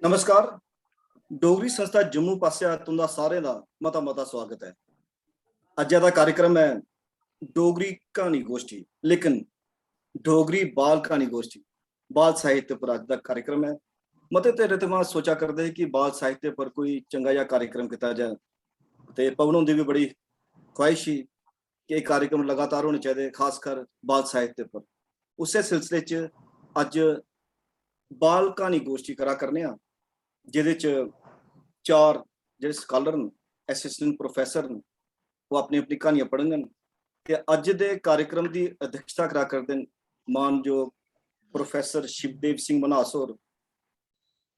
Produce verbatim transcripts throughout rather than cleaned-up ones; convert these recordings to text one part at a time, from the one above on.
नमस्कार, डोगरी संस्था जम्मू पासेआ तुंदा सारें दा मता मता स्वागत ऐ। अज्जै दा कार्यक्रम ऐ डोगरी क्हानी गोश्ठी, लेकिन डोगरी बाल क्हानी गोश्ठी, बाल साहित्य पर अज्ज दा कार्यक्रम ऐ। मते ध्याड़े थमां सोचा करदे हे कि बाल साहित्य पर कोई चंगा जेहा कार्यक्रम कीता जाए, ते पवन हुंदी बी बड़ी ख्वाहिश ही कि एह् कार्यक्रम लगातार होने चाहिदे, खासकर बाल साहित्य पर। उस्सै सिलसिले च अज्ज बाल क्हानी गोश्ठी करा करने आं, जेह्दे च चार जेह्ड़े स्कालर न, असिस्टेंट प्रोफेसर न, ओह् अपनी अपनी क्हानियां पढ़ङन। ते अज्ज दे कार्यक्रम दी अध्यक्षता करा करदे न मानजोग प्रोफेसर शिवदेव सिंह मन्हास होर,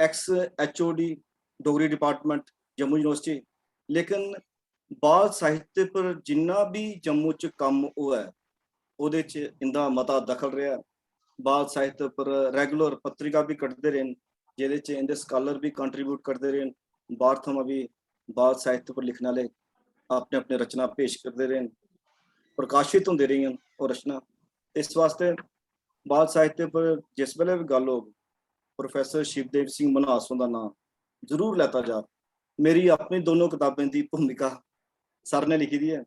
x HOD Dogri department Jammu university, लेकिन बाल साहित्य पर जिन्ना बी जम्मू च कम्म होआ ऐ, ओह्दे च इंदा मता दखल रेहा। बाल साहित्य पर रेगुलर पत्रिका बी कढदे रेह् न, जेह्दे च इंदे स्कालर बी कंट्रीब्यूट करदे रेह् न, बाह्र थमां बी बाल साहित्य पर लिखने आह्ले अपने अपने रचना पेश करदे रेह् न, प्रकाशित होंदे रेहियां न ओह् रचना। इस वास्तै बाल साहित्य पर जिस बेल्लै बी गल्ल होग, प्रोफेसर शिवदेव सिंह मन्हास हुंदा नांऽ जरूर लैता जा। मेरी अपनी दोनों कताबें दी भूमिका सर ने लिखी दी ऐ।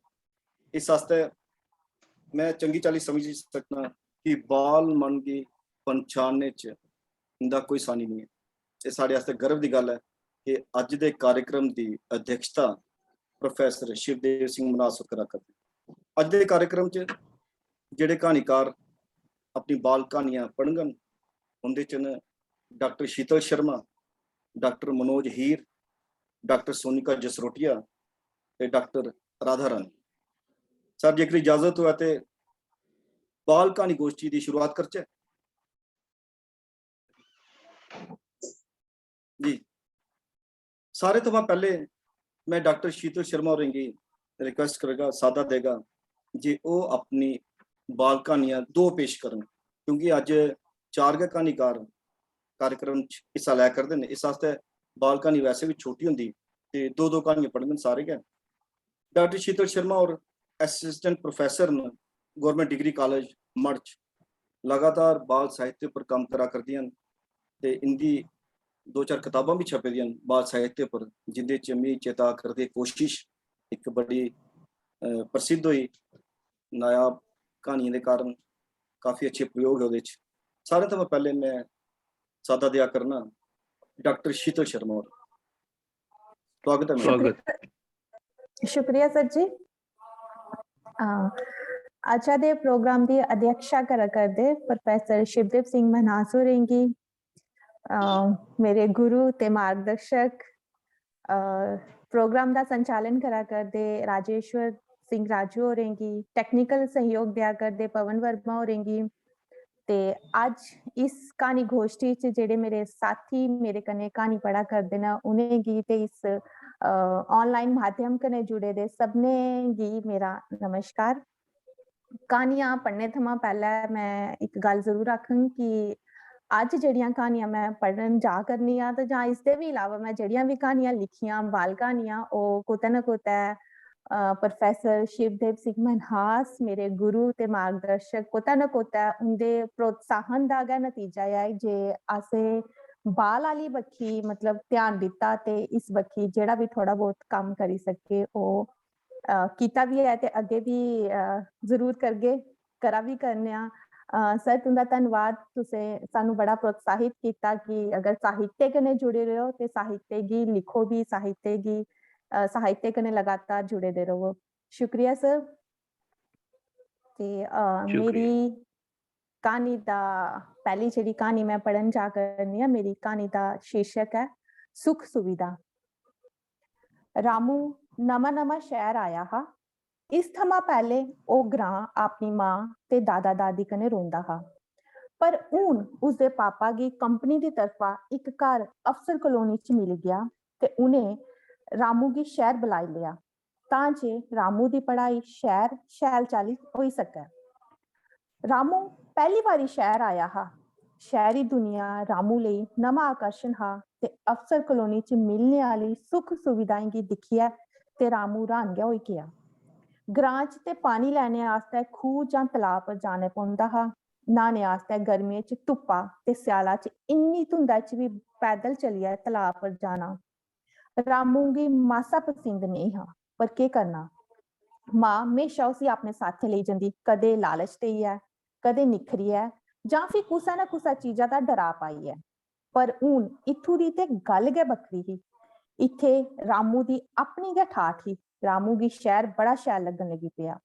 इस आस्तै में चंगी चाल्ली समझी सकना कि बाल मन गी पन्छानने च इंदा कोई सानी निं ऐ। एह् साढ़े आस्तै गर्व दी गल्ल ऐ कि अज्ज दे कार्यक्रम दी अध्यक्षता प्रोफेसर शिवदेव सिंह मन्हास होर करा करदे। अज्ज दे कार्यक्रम च जेह्ड़े क्हानीकार अपनी बाल क्हानियां पढ़ङन, उं'दे च न डाक्टर शीतल शर्मा, डाक्टर मनोज हीर, डाक्टर सोनिका जसरोटिया ते डाक्टर राधा रानी। सर, जेकर इजाजत होऐ ते बाल क्हानी गोश्ठी दी शुरुआत करचै। जी, सारे थमां पैह्ले में डाक्टर शीतल शर्मा होरें गी रिक्वेस्ट करगा, साद्दा देगा जे ओह् अपनी बाल क्हानियां दो पेश करन, क्योंकि अज्ज चार गै क्हानीकार कार्यक्रम च हिस्सा लै करदे न। इस आस्तै बाल क्हानी वैसे बी छोटी होंदी ते दो दो क्हानियां पढ़ङन सारे गै। डाक्टर शीतल शर्मा होर असिस्टेंट प्रोफेसर न गौरमेंट डिग्री कालेज मढ़ च, लगातार बाल साहित्य पर कम्म करा करदियां न ते इंदी दो चार कताबां बी छपे दियां न बाल साहित्य पर, जिंदे च मी चेता करदे कोशिश इक बड़ी, अ, प्रसिद्ध होई, नायाब क्हानियें दे कारण काफी अच्छे प्रयोग है ओह्दे च। सारें थमां पैह्ले में साद्दा देआ करना डाक्टर शीतल शर्मा होर। स्वागत ऐ मैडम। स्वागत। शुक्रिया सर जी। अ, अज्जै दे प्रोग्राम दी अध्यक्षता करा करदे प्रोफेसर शिवदेव सिंह मन्हास होरें गी, अ, मेरे गुरु ते मार्गदर्शक, अ, प्रोग्राम दा संचालन करा करदे राजेश्वर सिंह राजू होरें गी, टेक्निकल सहयोग देआ करदे पवन वर्मा होरें गी, ते अज्ज इस क्हानी गोश्ठी च जेह्ड़े मेरे साथी मेरे कन्नै क्हानी पढ़ा करदे न, उ'नेंगी ते इस, अ, ऑनलाइन माध्यम कन्नै जुड़े दे सभनें गी मेरा नमस्कार। क्हानियां पढ़ने थमां पैह्लें में इक गल्ल जरूर आखङ कि अज्ज जेह्ड़ियां क्हानियां में पढ़न जा करनी आं ते जां इसदे बी इलावा में जेह्ड़ियां बी क्हानियां लिखियां, बाल क्हानियां, ओह् कुतै ना कुतै, अ, प्रोफेसर शिवदेव सिंह मन्हास, मेरे गुरु ते मार्गदर्शक, कुतै ना कुतै उं'दे प्रोत्साहन दा गै नतीजा ऐ जे असें बाल आह्ली बक्खी, मतलब, ध्यान दित्ता ते इस बक्खी जेह्ड़ा बी थोह्ड़ा बहुत कम्म करी सके, ओह्, अ, कीता बी ऐ ते अग्गें बी, अ, जरूर करगे, करा बी करने आं। अ, सर, तुं'दा धन्नवाद, तुसें सानू बड़ा प्रोत्साहित कीता कि अगर साहित्य कन्नै जुड़े र'वो ते साहित्य गी लिखो बी, साहित्य गी, अ, साहित्य कन्नै लगातार जुड़े दे र'वो। शुक्रिया सर। ते, अ, शुक्रिया। मेरी क्हानी दा, पैह्ली जेह्ड़ी क्हानी में पढ़न जा करनी आं, मेरी क्हानी दा शीर्षक ऐ सुख सुविधा। रामू नमां-नमां शैह्र आया हा। इस थमां पैह्लें ओह् ग्रां अपनी मां ते दादा-दादी कन्नै रौंह्दा हा। पर हून उसदे पापा गी कंपनी दी तरफा इक घर अफसर कॉलोनी च मिली गेआ ते उ'नें रामू गी शैह्र बलाई लेआ, तां जे रामू दी पढ़ाई शैह्र शैल चाल्ली होई सकै। रामू पैह्ली बारी शैह्र आया हा। शैह्री दुनिया रामू लेई नमां आकर्शन हा ते अफसर कॉलोनी च मिलने आह्ली सुख सुविधाएं गी दिक्खियै ते रामू र्हान गै होई गेआ। ग्रां च ते पानी लैने आस्तै खूह् जां तलाऽ पर जाने पौंदा हा। न्हाने आस्तै गर्मियें च धुप्पा ते स्याला च इन्नी धुंदा च बी पैदल चलियै तलाऽ पर जाना रामू गी मासा पसंद नेईं हा। पर केह् करना, मां म्हेशा उसी अपने साथै लेई जंदी, कदें लालच देइयै, कदें निक्खरियै, जां फ्ही कुसै ना कुसै चीजा दा डरा पाइयै। पर हून इत्थूं दी ते गल्ल गै बक्खरी ही। इत्थै रामू दी अपनी गै ठाठ ही। रामू गी शैह्र बड़ा शैल लग्गन लगी पेआ।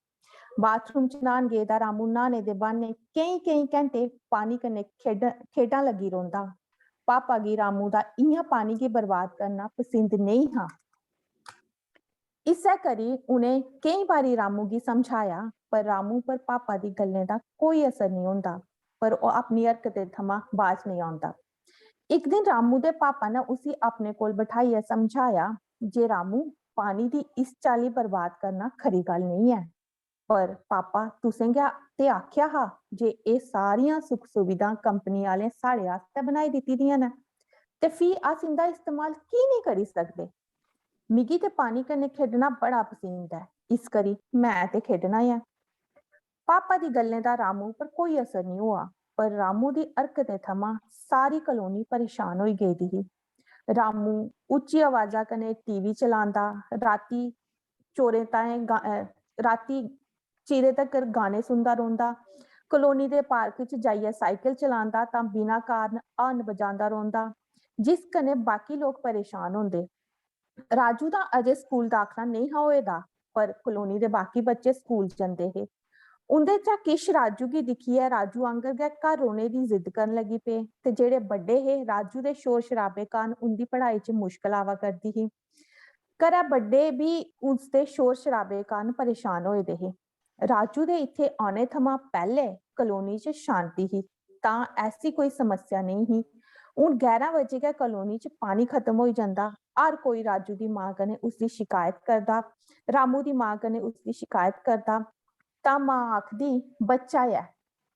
बाथरूम च न्हान गेदा रामू न्हाने दे ब्हाने केईं केईं घैंटे पानी कन्नै खेढ खेढां लगी रौंह्दा। पापा गी रामू दा इ'यां पानी गी बर्बाद करना पसंद नेईं हा। इस्सै करी उ'नें केईं बारी रामू गी समझाया, पर रामू पर पापा दी गल्लें दा कोई असर नेईं होंदा, पर ओह् अपनी हरकतें थमां बाज नेईं औंदा। इक दिन रामू दे पापा ने उसी अपने कोल बठाइयै समझाया जे रामू, पानी दी इस चाल्ली बर्बाद करना खरी गल्ल नेईं ऐ। पर पापा, तुसें गै ते आखेआ हा जे एह् सारियां सुख सुविधां कंपनी आह्लें साढ़े आस्तै बनाई दित्ती दियां न, ते फ्ही अस इं'दा इस्तेमाल की नेईं करी सकदे? मिगी ते पानी कन्नै खेढना बड़ा पसंद ऐ, इस करी में ते खेढना ऐ। पापा दी गल्लें दा रामू पर कोई असर नेईं होआ, पर रामू दी हरकतें थमां सारी कलोनी परेशान होई गेदी ही। रामू उच्ची अवाजा कन्नै टीवी चलांदा, राती चोरें ताएं गा-, अ, राती चिरे तकर गाने सुनदा रौंह्दा, कलोनी दे पार्क च जाइयै साइकल चलांदा तां बिना कारण हॉर्न बजांदा रौंह्दा, जिस कन्नै बाकी लोक परेशान होंदे। राजू दा अजें स्कूल दाखला नेईं हा होए दा, पर कलोनी दे बाकी बच्चे स्कूल जंदे हे। उं'दे चा किश राजू गी दिक्खियै राजू आंगर गै घर रौह्ने दी जिद्द करन लगी पे, ते जेह्ड़े बड्डे हे, राजू दे शोर शराबे कारण उं'दी पढ़ाई च मुश्कल आवा करदी ही। घरै बड्डे बी उसदे शोर शराबे कारण परेशान होए दे हे। राजू दे इत्थै औने थमां पैह्ले कलोनी च शांति ही, तां ऐसी कोई समस्या नेईं ही। हून ग्यारह बजे गै कलोनी च पानी खत्म होई जंदा। हर कोई राजू दी मां कन्नै उसदी शिकायत करदा, रामू दी मां कन्नै उसदी शिकायत करदा। तां मां आखदी, "बच्चा ऐ,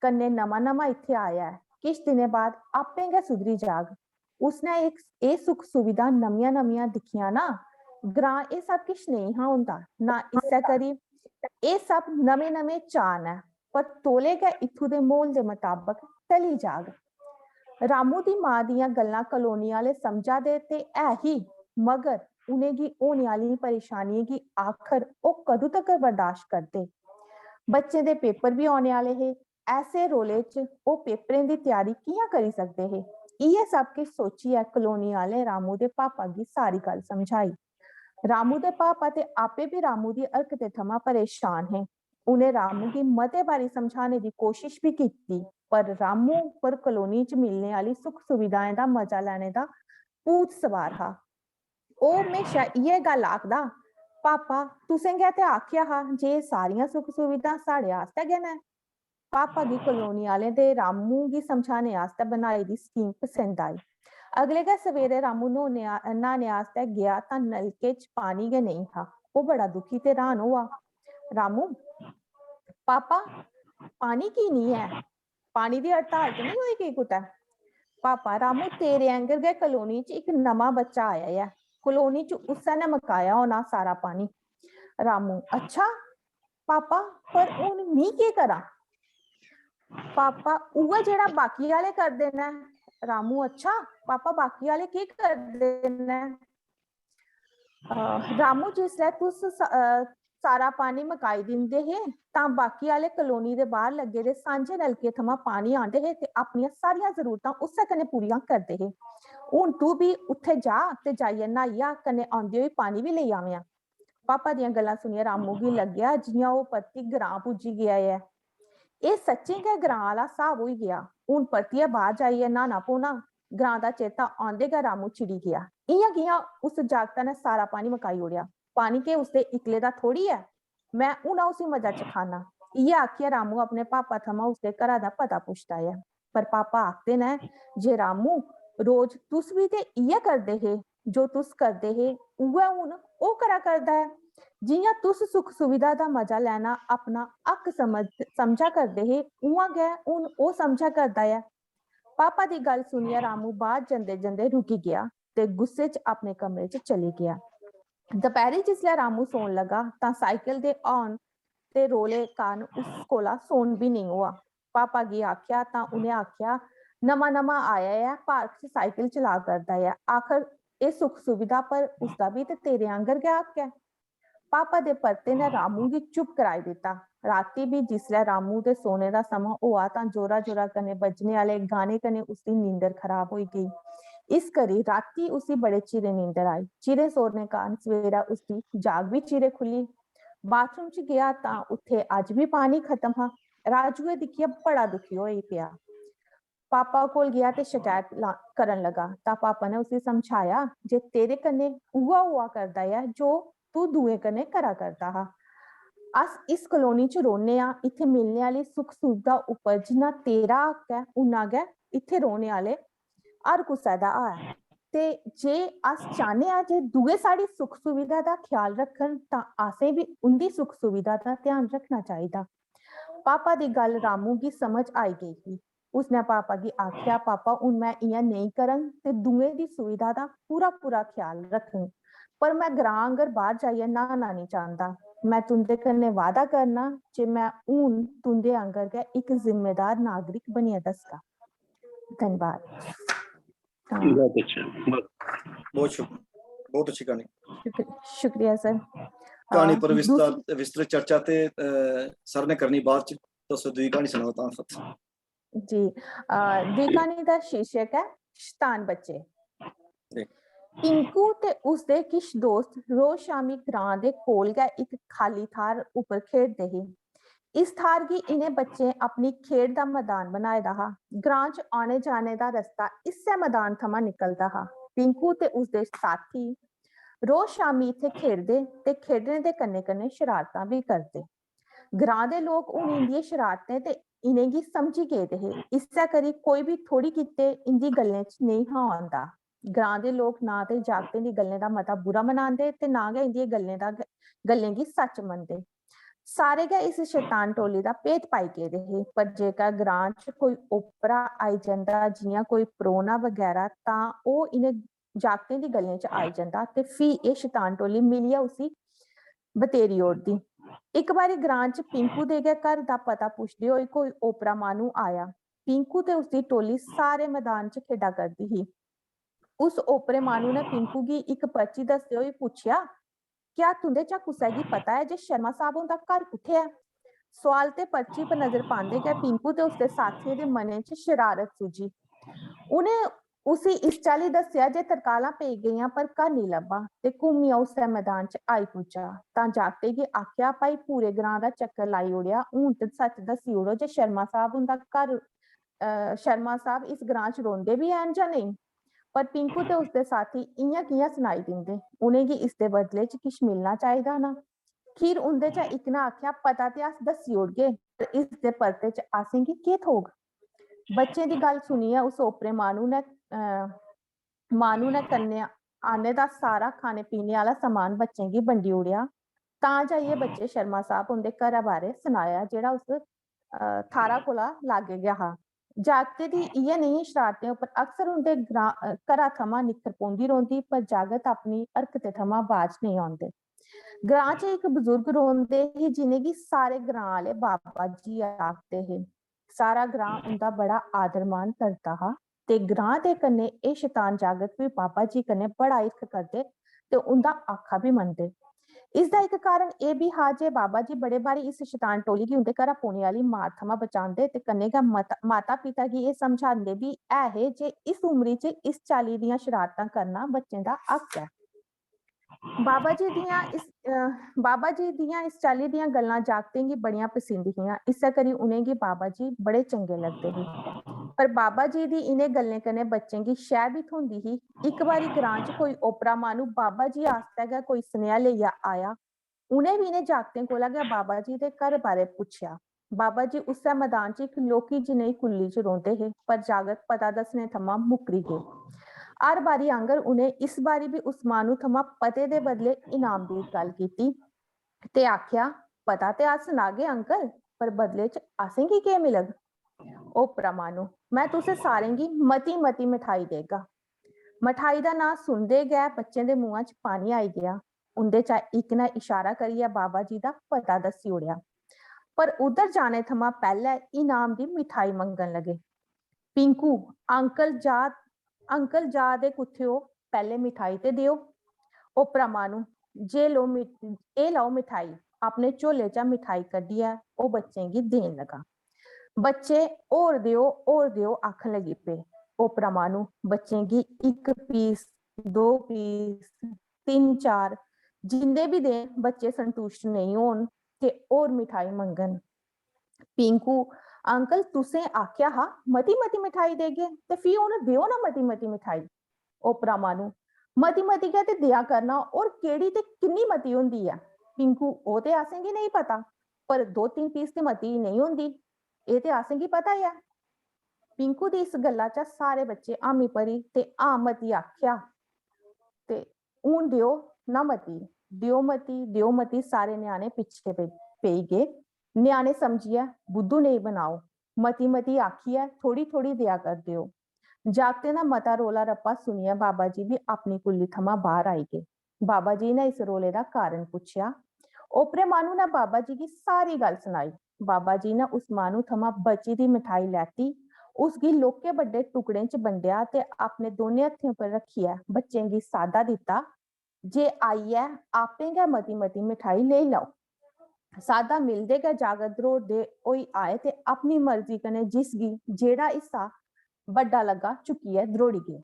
कन्नै नमां-नमां इत्थै आया ऐ, किश दिनें बाद आपें गै सुधरी जाग।" उसने इक, एह् सुख सुविधां नमियां-नमियां दिक्खियां ना, ग्रां एह् सब किश नेईं हा होंदा, ना इस्सै करी एह् सब नमें-नमें चाऽ न, पर तौले गै इत्थूं दे म्हौल दे मताबक ढली जाग। रामू दी मां दियां गल्लां कलोनी आह्ले समझा दे ते है ही, मगर उ'नेंगी होने आह्लियें परेशानियें गी आखर ओह् कदूं तगर बर्दाश्त करदे? बच्चें दे पेपर बी औने आह्ले हे, ऐसे रोले च ओह् पेपरें दी त्यारी कि'यां करी सकदे हे? इ'यै सब किश सोचियै कलोनी आह्ले रामू दे पापा गी सारी गल्ल समझाई। रामू दे पापा ते आपे बी रामू दी हरकतें थमां परेशान हे। उ'नें रामू गी मते बारी समझाने दी कोशिश बी कीती, पर रामू पर कलोनी च मिलने आह्ली सुख सुविधाएं दा मजा लैने दा भूत सवार हा। ओह् म्हेशा इ'यै गल्ल आखदा, "पापा, तुसें गै ते आखेआ हा जे एह् सारियां सुख सुविधां साढ़े आस्तै गै न।" पापा गी कलोनी आह्लें ते रामू गी समझाने आस्तै बनाई दी स्कीम पसंद आई। अगले गै सवेरे रामू न्हौने आ-, न्हाने आस्तै गेआ तां नलके च पानी गै नेईं हा। ओह् बड़ा दुखी ते र्हान होआ। "रामू, पापा, पानी की निं ऐ? पानी दी हड़ताल ते निं होई गेई कुतै?" "पापा, रामू, तेरे आंगर गै कलोनी च इक नमां बच्चा आया ऐ। कलोनी च उस्सै ने मकाया होना सारा पानी।" रामू, "अच्छा पापा, पर हून मी केह् करां?" "पापा, उ'ऐ जेह्ड़ा बाकी आह्ले करदे न।" रामू, "अच्छा पापा, बाकी आह्ले केह् करदे न?" अ, "रामू, जिसलै तुस स-, अ, सारा पानी मकाई दिंदे हे, तां बाकी आह्ले कलोनी दे बाह्र लग्गे दे सांझे नलके थमां पानी आंदे हे ते अपनियां सारियां जरूरतां उस्सै कन्नै पूरियां करदे हे। हून तू बी उत्थै जा ते जाइयै न्हाई आ, कन्नै औंदे होई पानी बी लेई आवेआं।" पापा दियां गल्लां सुनियै रामू गी लग्गेआ जि'यां ओह् परती ग्रां पुज्जी गेआ ऐ। एह् सच्चें गै ग्रां आह्ला स्हाब होई गेआ। हून परतियै बाह्र जाइयै न्हाना पौना। ग्रां दा चेता औंदे गै रामू चिड़ी गेआ। "इ'यां कि'यां उस जागता ने सारा पानी मकाई ओड़ेआ? पानी केह् उसदे इक्कले दा थोड़ी ऐ? में हून उसी मजा चखाना।" इ'यै आखियै रामू अपने पापा थमां उसदे घरा दा पता पुछदा ऐ। पर पापा आखदे न जे, "रामू, रोज तुस बी ते इ'यै करदे हे, जो तुस करदे हे, उ'ऐ हून ओह् करा करदा ऐ। जि'यां तुस सुख सुविधा दा मजा लैना अपना हक समझ-, समझा करदे हे, उ'आं गै हून ओह् समझा करदा ऐ।" पापा दी गल्ल सुनियै रामू बाह्र जंदे-जंदे रुकी गेआ ते गुस्से च अपने कमरे च चली गेआ। दपैह्री जिसलै रामू सौन लगा तां साइकल दे हॉर्न ते रोले कारण उस कोला सौन बी नेईं होआ। पापा गी आखेआ तां उ'नें आखेआ, "नमां नमां आया ऐ, पार्क च साइकिल चला करदा ऐ, आखर एह् सुख सुविधा पर उसदा बी ते तेरे आंगर गै हक ऐ।" पापा दे परते ने रामू गी चुप कराई दित्ता। राती बी जिसलै रामू दे सोने दा समां होआ तां जोरा जोरा कन्नै बज्जने आह्ले गाने कन्नै उसदी नींदर खराब होई गेई। इस करी राती उसी बड़े चिरें नींदर आई। चिरें सोने कारण सवेरा उसदी जाग बी चिरें खुल्ली। बाथरूम च गेआ तां उत्थै अज्ज बी पानी खत्म हा। राजुए दिक्खियै बड़ा दुखी होई पेआ। पापा कोल गेआ ते शकैत ला-, करन लगा तां पापा ने उसी समझाया जे तेरे कन्नै उ'ऐ होआ करदा ऐ जो तू दूएं कन्नै करा करदा हा। अस इस कॉलोनी च रौह्ने आं, इत्थै मिलने आह्ली सुख सुविधा उप्पर जिन्ना तेरा हक ऐ उन्ना गै इत्थै रौह्ने आह्ले हर कुसै दा ऐ। ते जे अस चाह्न्ने आं जे दूए साढ़ी सुख सुविधा दा ख्याल रक्खन तां असें बी उं'दी सुख सुविधा दा ध्यान रक्खना चाहिदा। पापा दी गल्ल रामू गी समझ आई गेई ही। उसने पापा गी आखेआ, "पापा, हून में इ'यां नेईं करङ ते दूएं दी सुविधा दा पूरा पूरा ख्याल रक्खङ, पर में ग्रां आंगर बाह्र जाइयै न्हाना नेईं चांह्दा। में तुं'दे कन्नै वादा करना जे में हून तुं'दे आंगर गै इक जिम्मेदार नागरिक बनियै दस्सगा।" धन्नवाद। तां बहुत अच्छा, बहुत बहुत शुक्र, बहुत अच्छी क्हानी। शुक्र-, शुक्रिया सर। क्हानी अ, पर विस्तार दूसरी- विस्तृत चर्चा ते अ, सर ने करनी बाद च। तुस दूई क्हानी सनाओ तां फिर। जी, अ, दूई क्हानी दा शीर्षक ऐ शतान बच्चे। जी। पिंकू ते उसदे किश दोस्त रोज शामी ग्रां दे कोल गै इक खाली थाह्र उप्पर खेढदे हे। इस थाह्र गी इ'नें बच्चें अपनी खेढ दा मदान बनाए दा हा। ग्रां च औने जाने दा रस्ता इस्सै मदान थमां निकलदा हा। पिंकू ते उसदे साथी रोज शामी इत्थै खेढदे ते खेढने दे कन्नै कन्नै शरारतां बी करदे। ग्रां दे लोक हून इंदियें शरारतें ते इ'नेंगी समझी गेदे हे, इस्सै करी कोई बी थोड़ी कीते इंदी गल्लें च नेईं हा औंदा। ग्रां दे लोक ना ते जागतें दी गल्लें दा मता बुरा मनांदे ते ना गै इंदियें गल्लें दा, गल्लें गी सच मनदे। सारे गै इस शैतान टोली दा भेत पाई गेदे हे, पर जेकर ग्रां च कोई ओपरा आई जंदा, जि'यां कोई परौह्ना बगैरा, तां ओह् इ'नें जागतें दी गल्लें च आई जंदा ते फ्ही एह् शैतान टोली मिलियै उसी बतेरी ओड़दी। इक बारी ग्रां च पिंकू दे गै घर दा पता पुछदे होई कोई ओपरा माह्नू आया। पिंकू ते उसदी टोली सारे मदान च खेढा करदी ही। उस ओपरे माह्नू ने पिंकू गी इक पर्ची दसदे होई पुच्छेआ, "क्या तुं'दे चा कुसै गी पता ऐ जे शर्मा साह्ब हुंदा घर कुत्थै ऐ?" सोआल ते पर्ची पर नजर पांदे गै पिंकू ते उसदे साथियें दे मनै च शरारत सुझी। उ'नें उसी इस चाल्ली दस्सेआ जे तरकालां पेई गेइयां पर घर नेईं लब्भा ते घूमियै उस्सै मैदान च आई पुज्जा। तां जागतै गी आखेआ, "भाई, पूरे ग्रां दा चक्कर लाई ओड़ेआ, हून ते सच्च दस्सी ओड़ो जे शर्मा साह्ब हुंदा घर, अ, शर्मा साह्ब इस ग्रां च रौंह्दे बी हैन जां नेईं?" पर पिंकू ते उसदे साथी इ'यां कि'यां सनाई दिंदे? उ'नेंगी इसदे बदले च किश मिलना चाहिदा ना। खीर उं'दे चा इक ने आखेआ, "पता ते अस दस्सी ओड़गे, पर इसदे परते च असेंगी केह् थ्होग?" बच्चें दी गल्ल सुनियै उस ओपरे माह्नू ने, अ, माह्नू ने कन्नै आह्ने दा सारा खाने पीने आह्ला समान बच्चें गी बंडी ओड़ेआ। तां जाइयै बच्चे शर्मा साह्ब उं'दे घरै बारै सनाया, जेह्ड़ा उस, अ, थाह्रा कोला लागै गै हा। जागतै दी इ'यै नेही शरारतें उप्पर अक्सर उं'दे ग्रां, अ, घरा थमां निक्खर पौंदी रौंह्दी, पर जागत अपनी हरकतें थमां बाज नेईं औंदे। ग्रां च इक बजुर्ग रौंह्दे हे, जि'नेंगी सारे ग्रां आह्ले बाबा जी आखदे हे। सारा ग्रां उं'दा बड़ा आदर मान करदा हा ते ग्रां दे कन्नै एह् शैतान जागत बी बाबा जी कन्नै बड़ा हिरख करदे ते उं'दा आखा बी मनदे। इसदा इक कारण एह् बी हा जे बाबा जी बड़े बारी इस शैतान टोली गी उं'दे घरा पौने आह्ली मार थमां बचांदे ते कन्नै गै मत-, माता-पिता गी एह् समझांदे बी ऐ हे जे इस उमरी च इस चाल्ली दियां शरारतां करना बच्चें दा हक ऐ। बाबा जी दियां इस, अ, बाबा जी दियां इस चाल्ली दियां गल्लां जागतें गी बड़ियां पसिंद हियां, इस्सै करी उ'नेंगी बाबा जी बड़े चंगे लगदे हे। पर बाबा जी दी इ'नें गल्लें कन्नै बच्चें गी शैह् बी थ्होंदी ही। इक बारी ग्रां च कोई ओपरा माह्नू बाबा जी आस्तै गै कोई सनेहा लेइयै आया। उ'नें बी इ'नें जागतें कोला गै बाबा जी दे घर बारै पुच्छेआ। बाबा जी उस्सै मदान च इक लौह्की जनेही कुल्ली च रौंह्दे हे, पर जागत पता दस्सने थमां मुक्करी गे। हर बारी आंगर उ'नें इस बारी बी उस माह्नू थमां पते दे बदले इनाम दी गल्ल कीती ते आखेआ, "पता ते अस सनागे अंकल, पर बदले च असेंगी केह् मिलग?" "ओपरा माह्नू, में तुसें सारें गी मती-मती मठेआई देगा।" मठेआई दा नांऽ सुनदे गै बच्चें दे मुहां च पानी आई गेआ। उं'दे चा इक ने इशारा करियै बाबा जी दा पता दस्सी ओड़ेआ। पर उद्धर जाने थमां पैह्ले इनाम दी मिठाई मंगन लगे। "पिंकू, अंकल जा, अंकल जा दे कुत्थै ओ, पैह्ले मिठाई ते देओ।" ओपरा माह्नू, "जे लो मि-, एह् लैओ मिठाई।" अपने झोले चा मिठाई कड्ढियै ओह् बच्चें गी देन लगा। बच्चे "होर देओ, होर देओ" आखन लगी पे। ओपरा माह्नू बच्चें गी इक पीस, दो पीस, तिन्न चार, जिन्ने बी देन, बच्चे संतुश्ट नेईं होन ते होर मिठाई मंगन। "पिंकू, अंकल तुसें आखेआ हा मती मती मिठाई देगे, ते फ्ही हून देओ ना मती मती मिठाई।" ओपरा माह्नू, "मती मती गै ते देआ करना, होर केह्ड़ी ते किन्नी मती होंदी ऐ?" पिंकू, "ओह् ते असेंगी नेईं पता, पर दो तिन्न पीस ते मती नेईं होंदी, एह् ते असेंगी पता ऐ।" पिंकू दी इस गल्ला चा सारे बच्चे हामी भरी ते "हां मती" आखेआ। ते "हून देओ ना मती, देओ मती, देओ मती।" सारे ञ्याणे पिच्छे पे-, पेई गे। ञ्याणे समझियै बुद्धू नेईं बनाओ, मती मती आखियै थोड़ी थोड़ी देआ करदे ओ। जागतें दा मता रौला रप्पा सुनियै बाबा जी बी अपनी कुल्ली थमां बाह्र आई गे। बाबा जी ने इस रौले दा कारण पुच्छेआ। ओपरे माह्नू ने बाबा जी गी सारी गल्ल सनाई। बाबा जी ने उस माह्नू थमां बची दी मठाई लैती, उसगी लौह्के बड्डे टुकड़ें च बंडेआ ते अपने दौनें हत्थें पर रक्खियै बच्चें गी साद्दा दित्ता जे आइयै आपे गै मती मती मठाई लेई लैओ। साद्दा मिलदे गै जागत द्रोड़दे होई आए ते अपनी मर्जी कन्नै जिसगी जेह्ड़ा हिस्सा बड्डा लग्गा, चुक्कियै द्रोड़ी गे।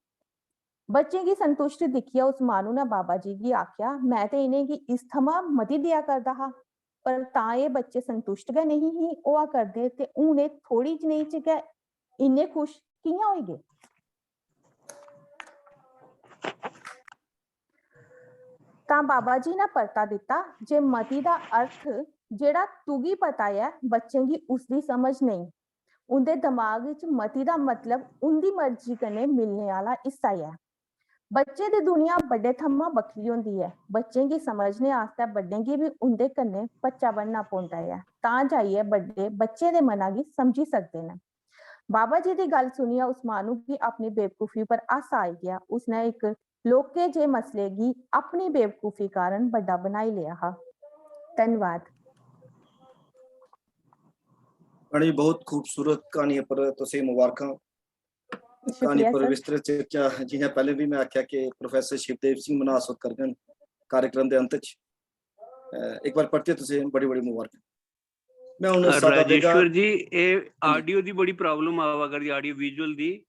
बच्चें गी संतुश्ट दिक्खियै उस माह्नू ने बाबा जी गी आखेआ, "में ते इ'नेंगी इस थमां मती देआ करदा हा, पर तां एह् बच्चे संतुश्ट गै नेईं ही होआ करदे, ते हून एह् थोड़ी जनेही च गै इन्ने खुश कि'यां होई गे?" तां बाबा जी ने परता दित्ता जे मती दा अर्थ जेह्ड़ा तुगी पता ऐ, बच्चें गी उसदी समझ नेईं। उं'दे दमाग च मती दा मतलब उं'दी मर्जी कन्नै मिलने आह्ला हिस्सा ऐ। बच्चे दी दुनिया बड्डे थमां बक्खरी होंदी ऐ। बच्चें गी समझने आस्तै बड्डें गी बी उं'दे कन्नै बच्चा बनना पौंदा ऐ, तां जाइयै बड्डे बच्चे दे मना गी समझी सकदे न। बाबा जी दी गल्ल सुनियै उस माह्नू गी अपनी बेवकूफी पर हासा आई गेआ। उसने इक लौह्के जे मसले गी अपनी बेवकूफी कारण बड्डा बनाई लेआ हा। धन्नवाद। मैडम जी, बहुत खूबसूरत क्हानी पर तुसें मुबारखां। क्हानी शुक्रिया पर सर। विस्तृत चर्चा, जि'यां पैह्लें बी में आखेआ कि प्रोफेसर शिवदेव सिंह मन्हास होर करङन कार्यक्रम दे अंत च। अ, इक बार परतियै तुसें बड़ी बड़ी मुबारक। में हून सादा देगा। राजेश्वर जी, एह् ऑडियो दी बड़ी प्रॉब्लम आवा करदी, ऑडियो विजुअल दी।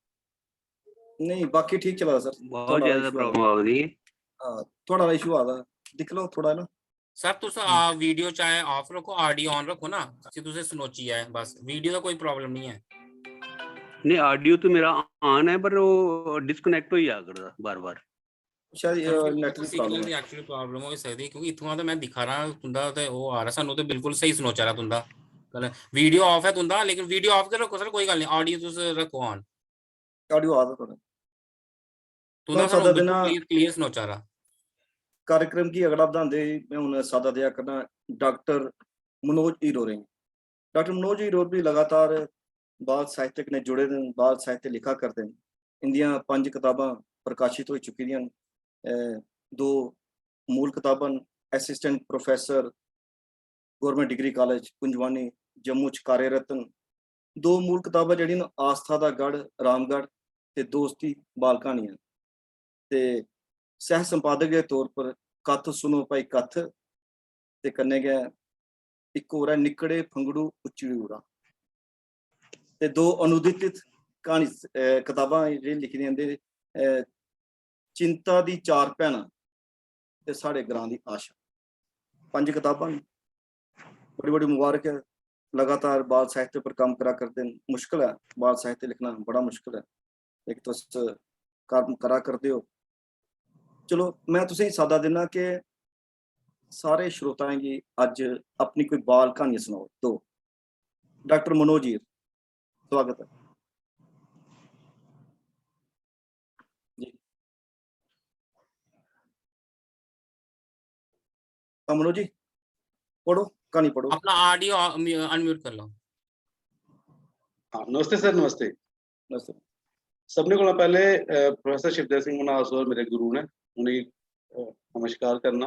नेईं, बाकी ठीक चला दा सर। बहुत ज्यादा प्रॉब्लम आवा दी। हां, थुआढ़ा इशू आ दा, दिक्ख लैओ थोह्ड़ा ना। सर, तुस आ वीडियो चाहे ऑफ रक्खो, ऑडियो ऑन रक्खो ना, असी तुसें सनोची जाए बस, वीडियो दा कोई प्रॉब्लम नहीं है। नहीं, ऑडियो तो मेरा ऑन है, पर वो डिस्कनेक्ट होई जा करदा बार बार। शायद सर, नेट दी सिग्नल प्रॉब्लम दी है। एक्चुअली प्रॉब्लम होई सकदी, क्योंकि इत्थुआं ते में दिक्खा रहा तुंदा ते ओह् आ रहा, सानू ते बिल्कुल स्हेई सनोचा रहा तुंदा। कन्नै वीडियो ऑफ है तुंदा, लेकिन वीडियो ऑफ करो सर, कोई गल्ल नहीं, ऑडियो तुस रक्खो ऑन। ऑडियो आ दा थोड़ा। तुंदा बस सानू सादा बिल्कुल देना। क्लियर, क्लियर सनोचा रहा। कार्यक्रम गी अगड़ा बधांदे होई में हून सादा देआ करना डॉक्टर मनोज हीर होरें गी। डॉक्टर मनोज हीर होर भी लगातार बाल साहित्य कन्नै जुड़े दे न, बाल साहित्य लिखा करदे न। इंदियां पंज कताबां प्रकाशित होई चुकी दियां न। अ, दो मूल कताबां न, assistant professor, government degree college Kunjwani, Jammu च कार्यरत न। दो मूल कताबां जेह्ड़ियां न, आस्था दा गढ़ रामगढ़ ते दोस्ती बाल क्हानियां। ते सह संपादक दे तौर पर कत्थ सुनो भाई कत्थ ते कन्नै गै इक होर ऐ निक्कड़े फंगड़ू उच्चड़ी उड़ा। ते दो अनुदित क्हानी, अ, कताबां जेह्ड़ियां लिखी दियां इं'दे, अ, चिंता दी चार भैनां ते साढ़े ग्रां दी आशा। पंज कताबां न। बड़ी बड़ी मुबारक ऐ। लगातार बाल साहित्य पर कम्म करा करदे न। मुश्कल ऐ, बाल साहित्य लिखना बड़ा मुश्कल ऐ। इक तुस कम्म करा करदे ओ। चलो, में तुसेंगी सादा दिन्ना कि सारे श्रोताएं गी अज्ज अपनी कोई बाल क्हानी सनाओ। दो। डॉक्टर मनोज जी, स्वागत है जी। हाँ, मनोज जी, पढ़ो, क्हानी पढ़ो। अपना ऑडियो अनम्यूट कर लो। हाँ, नमस्ते सर, नमस्ते। नमस्ते। सबने कोला पैह्ले, अ, प्रोफेसर शिवदेव सिंह मन्हास होर मेरे गुरु न, उ'नेंगी, अ, नमस्कार करना।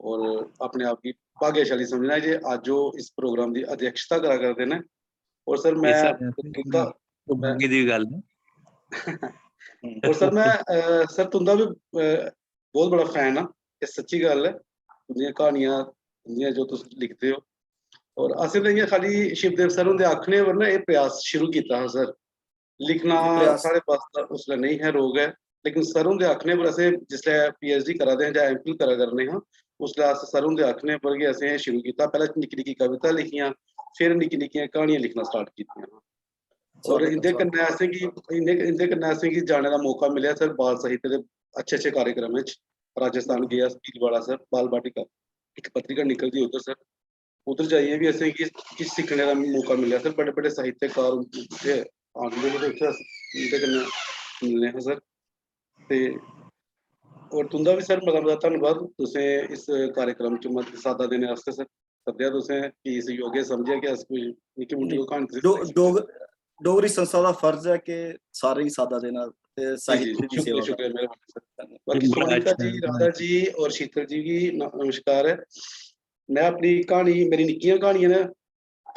और अपने आप गी भाग्यशाली समझना जे अज्ज ओह् इस प्रोग्राम दी अध्यक्षता करा करदे न। और सर, मैं तुंदा, सौभाग्य दी गल्ल ऐ। और सर, मैं सर तुंदा भी बहुत बड़ा फैन आं, एह् सच्ची गल्ल ऐ। तुंदियां क्हानियां, तुंदियां जो तुस लिखदे ओ, और असें ते इ'यां खाली शिवदेव सर हुंदे आखने पर ना एह् प्रयास शुरू कीता हा सर। लिखना साढ़े पास उसलै नेईं हा रोग ऐ, लेकिन सर हुंदे आखने पर असें जिसलै पीएचडी करा दे हे जां एमफिल करा करने हां, उसलै अस सर हुंदे आखने पर गै असें शुरू कीता। पैह्लें निक्की निक्की कविता लिखियां, फिर निक्की निक्कियां क्हानियां लिखना स्टार्ट कीतियां। और इंदे कन्नै असेंगी इंदे इंदे कन्नै असेंगी जाने दा मौका मिलेआ सर बाल साहित्य दे अच्छे अच्छे कार्यक्रमें च। राजस्थान गे अस भीलवाड़ा सर, बाल बाटिका इक पत्रिका निकलदी उद्धर सर, उद्धर जाइयै बी असेंगी किश सिक्खने दा मौका मिलेआ सर। बड़े बड़े साहित्यकार उत्थै आंदे हे ते उत्थै अस उंदे कन्नै मिलने हे सर। ते और तुंदा बी सर मता मता धन्नवाद, तुसें इस कार्यक्रम च मत सादा देने आस्तै सर। सद्देआ तुसें कि इस योग्य समझेआ कि अस कोई निक्की मुट्टी कोई क्हानी दस्सी सकचै। डोगरी संस्था दा फर्ज ऐ कि सारें गी सादा देना ते साहित्य दी सेवा करना। बाकी सोनिका जी, राधा जी और शीतल जी गी नमस्कार ऐ। मैं अपनी क्हानी, मेरी निक्कियां क्हानियां न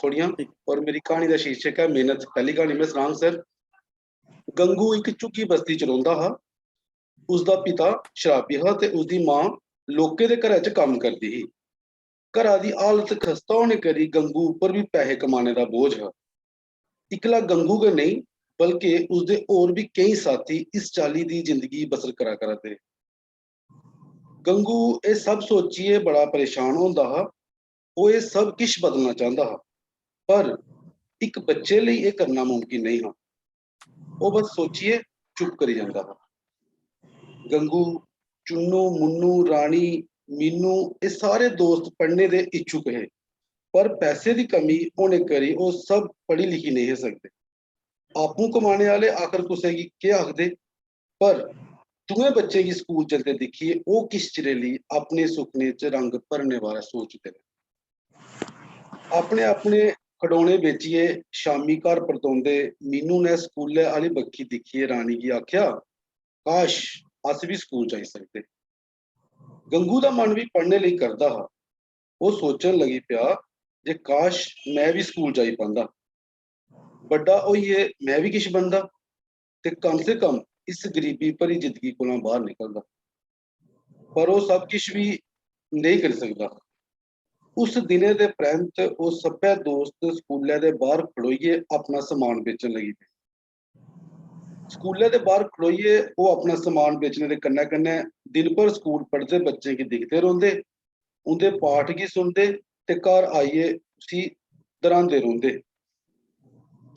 थोड़ियां, और मेरी क्हानी दा शीर्षक ऐ मेहनत। पैह्ली क्हानी मैं सनांग सर। गंगू इक झुग्गी बस्ती च रौंह्दा हा। उसदा पिता शराबी हा ते उसदी मां लोकें दे घरै च कम्म करदी ही। घरा दी हालत खस्ता होने करी गंगू उप्पर बी पैहे कमाने दा बोझ हा। इकला गंगू गै नेईं, बल्के उसदे होर बी केईं साथी इस चाल्ली दी जिंदगी बसर करा करदे। गंगू एह् सब सोचियै बड़ा परेशान होंदा हा। ओह् एह् सब किश बदलना चांह्दा हा, पर इक बच्चे लेई एह् करना मुमकिन नेईं हा। ओह् बस सोचियै चुप करी जंदा हा। गंगू, चुन्नू, मुन्नू, रानी, मीनू, एह् सारे दोस्त पढ़ने दे इच्छुक हे, पर पैसे दी कमी होने करी ओह् सब पढ़ी लिखी नेईं हे सकदे। आपूं कमाने आह्ले आखर कुसै गी केह् आखदे, पर दुएं बच्चें गी स्कूल जंदे दिक्खियै ओह् किश चिरै लेई अपने सुखने च रंग भरने बारै सोचदे न। अपने अपने खडौने बेचियै शामी घर परतोंदे मीनू ने स्कूलै आह्ली बक्खी दिक्खियै रानी गी आखेआ, "काश, अस बी स्कूल जाई सकदे।" गंगू दा मन बी पढ़ने लेई करदा हा। ओह् सोचन लगी पेआ जे काश, में बी स्कूल जाई पांदा। बड्डा होइयै में बी किश बनदा ते कम से कम इस गरीबी भरी जिंदगी कोला बाहर निकलदा। पर ओह् सब किश बी नेईं करी सकदा। उस दिनै दे परैंत ओह् सब्भै दोस्त स्कूलै दे बाहर खड़ोइयै अपना समान बेचन लगी पे। स्कूलै दे बाहर खड़ोइयै ओह् अपना समान बेचने दे कन्नै-कन्नै दिन भर स्कूल पढ़दे बच्चें गी दिखदे रौंह्दे, उं'दे पाठ गी सुनदे ते घर आइयै उसी दर्हांदे रौंह्दे।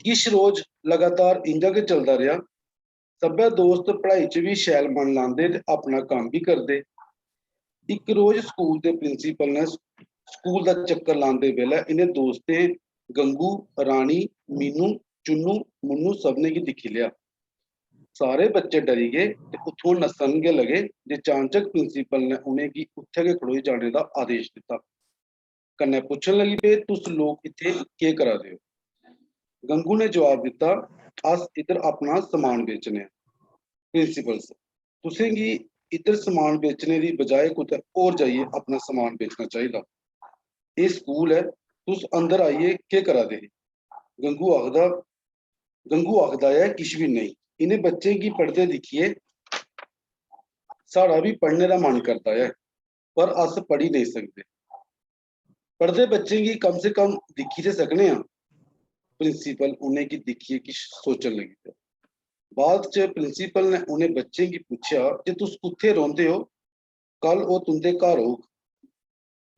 किश रोज लगातार इ'यां गै चलदा रेहा। सब्भै दोस्त पढ़ाई च बी शैल मन लांदे ते अपना कम्म बी करदे। इक रोज स्कूल दे प्रिंसिपल ने स्कूल दा चक्कर लांदे बेल्लै इ'नें दोस्तें गंगू, रानी, मीनू, चुन्नू, मुन्नू सभनें गी दिक्खी लेआ। सारे बच्चे डरी गे ते उत्थुआं नस्सन गै लगे जे चानचक प्रिंसिपल ने उ'नेंगी उत्थै गै खड़ोई जाने दा आदेश दित्ता। कन्नै पुच्छन लगी पे, "तुस लोक इत्थै केह् करा दे ओ?" गंगू ने जवाब दित्ता, "अस इद्धर अपना समान बेचने आं।" प्रिंसिपल सर, "तुसेंगी इद्धर समान बेचने दी बजाए कुतै होर जाइयै अपना समान बेचना चाहिदा। एह् स्कूल ऐ, तुस अंदर आइयै केह् करा दे हे?" गंगू आखदा, गंगू आखदा ऐ, "किश बी नेईं। इ'नें बच्चें गी पढ़दे दिक्खियै साढ़ा बी पढ़ने दा मन करदा ऐ, पर अस पढ़ी नेईं सकदे। पढ़दे बच्चें गी कम से कम दिक्खी ते सकने आं।" प्रिंसिपल उ'नेंगी दिक्खियै किश सोचन लगी पेआ। बाद च प्रिंसिपल ने उ'नें बच्चें गी पुच्छेआ जे तुस कुत्थै रौंह्दे ओ, कल ओह् तुं'दे घर औग।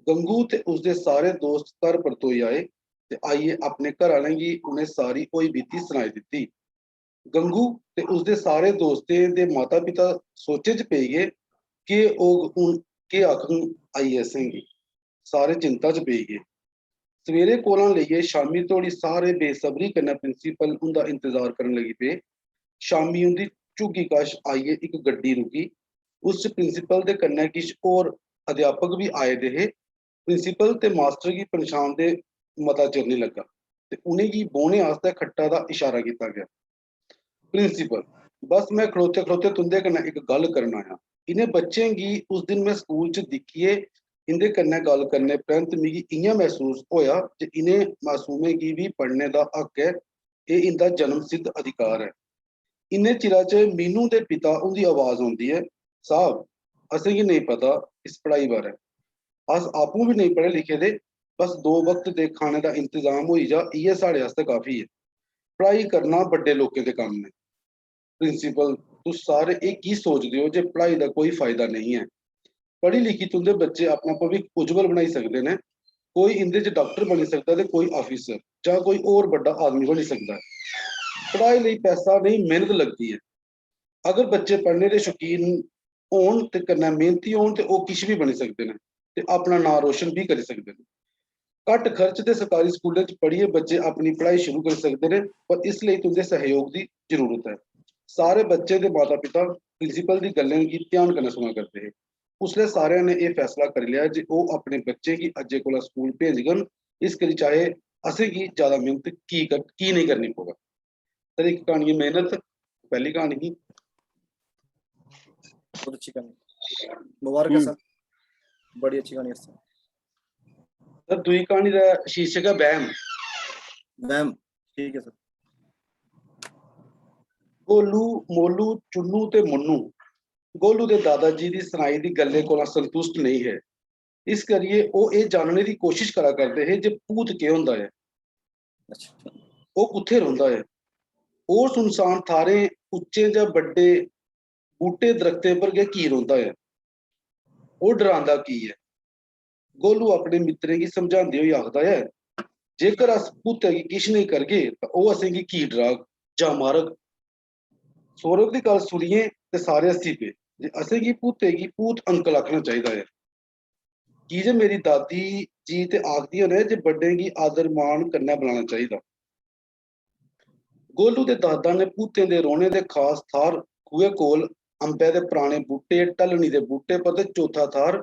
गंगू ते उसदे सारे दोस्त घर परतोई आए ते आइयै अपने घर आह्लें गी उ'नें सारी होई बीती सनाई दित्ती। गंगू ते उसदे सारे दोस्तें दे माता-पिता सोचें च पेई गे, "केह् होग हून, केह् आखङन आई असेंगी?" सारे चिंता च पेई गे। सवेरे कोला लेइयै शामी धोड़ी सारे बेसब्री कन्नै प्रिंसिपल हुंदा इंतजार करन लगी पे। शामी उं'दी झुग्गी कश आइयै इक गड्डी रुकी। उस च प्रिंसिपल दे कन्नै किश होर अध्यापक बी आए दे हे। प्रिंसिपल ते मास्टर गी पंछानदे मता चिर निं लग्गा ते उ'नेंगी बौह्ने आस्तै खट्टा दा इशारा कीता गेआ। प्रिंसिपल, बस में खड़ोते-खड़ोते तुं'दे कन्नै इक गल्ल करन आया। इ'नें बच्चें गी उस दिन में स्कूल च दिक्खियै इं'दे कन्नै गल्ल करने परैंत मिगी इ'यां मसूस होआ जे इ'नें मासूमें गी बी पढ़ने दा हक ऐ। एह् इं'दा जन्म सिद्ध अधिकार ऐ। इन्ने चिरा च मीनू दे पिता हुंदी आवाज औंदी ऐ, "साहब, असेंगी नेईं पता इस पढ़ाई बारै। अस आपूं बी नेईं पढ़े लिखे दे, बस दो वक्त दे खाने दा इंतजाम होई जा, इ'यै साढ़े आस्तै काफी ऐ। पढ़ाई करना बड्डे लोकें दे कम्म ऐ।" प्रिंसिपल, तुस सारे एह् की सोचदे ओ जे पढ़ाई दा कोई फायदा नेईं ऐ? पढ़ी लिखी तुं'दे बच्चे अपना भविक्ख उज्जवल बनाई सकदे न। कोई इं'दे च डाक्टर बनी सकदा ते कोई आफिसर जां कोई होर बड्डा आदमी बनी सकदा ऐ। पढ़ाई लेई पैसा नेईं, मेह्नत लगदी ऐ। अगर बच्चे पढ़ने दे शौकीन होन ते कन्नै मेह्नती होन ते ओह् किश बी बनी सकदे न ते अपना नांऽ रोशन बी करी सकदे न। घट्ट खर्च ते सरकारी स्कूलें च पढ़ियै बच्चे अपनी पढ़ाई शुरू करी सकदे न, पर इस लेई तुं'दे सैह्योग दी जरूरत ऐ। सारे बच्चें दे माता-पिता प्रिंसिपल दी गल्लें गी ध्यान कन्नै सुना करदे हे। उसलै सारेआं ने एह् फैसला करी लेआ जे ओह् अपने बच्चें गी अज्जै कोला स्कूल भेजङन, इस करी चाहे असेंगी ज्यादा मेह्नत की कर-, की नेईं करनी पवै। सर, इक क्हानी ऐ मेह्नत, पैह्ली क्हानी ही। बहुत अच्छी क्हानी। मुबारक है हम्म। सर, बड़ी अच्छी क्हानी है सर। सर, दूई क्हानी दा शीर्षक ऐ वैह्म। वैह्म, ठीक है सर। गोलू, मोलू, चुन्नू ते मुन्नू गोलू दे दादा जी दी सनाई दी गल्लें कोला संतुष्ट नेईं हे। इस करियै ओह् एह् जानने दी कोशश करा करदे हे जे भूत केह् होंदा ऐ। अच्छा। ओह् कुत्थै रौंह्दा ऐ? ओह् सुनसान थाह्रें, उच्चें जां बड्डे बूह्टे दरख्तें पर गै की रौंह्दा ऐ? ओह् डरांदा की ऐ? गोलू अपने मित्तरें गी समझांदे होई आखदा ऐ, "जेकर अस भूतै गी किश नेईं करगे तां ओह् असेंगी की डराग जां मारग?" सौरभ दी गल्ल सुनियै ते सारे हस्सी पे जे असेंगी भूतै गी भूत अंकल आखना चाहिदा ऐ। की जे मेरी दादी जी ते आखदियां न जे बड्डें गी आदर मान कन्नै बलाना चाहिदा। गोलू दे दादा ने भूतें दे रौह्ने दे खास थाह्र खूहै कोल अम्बै दे पराने बूह्टे, ढलनी दे बूह्टे पर ते चौथा थाह्र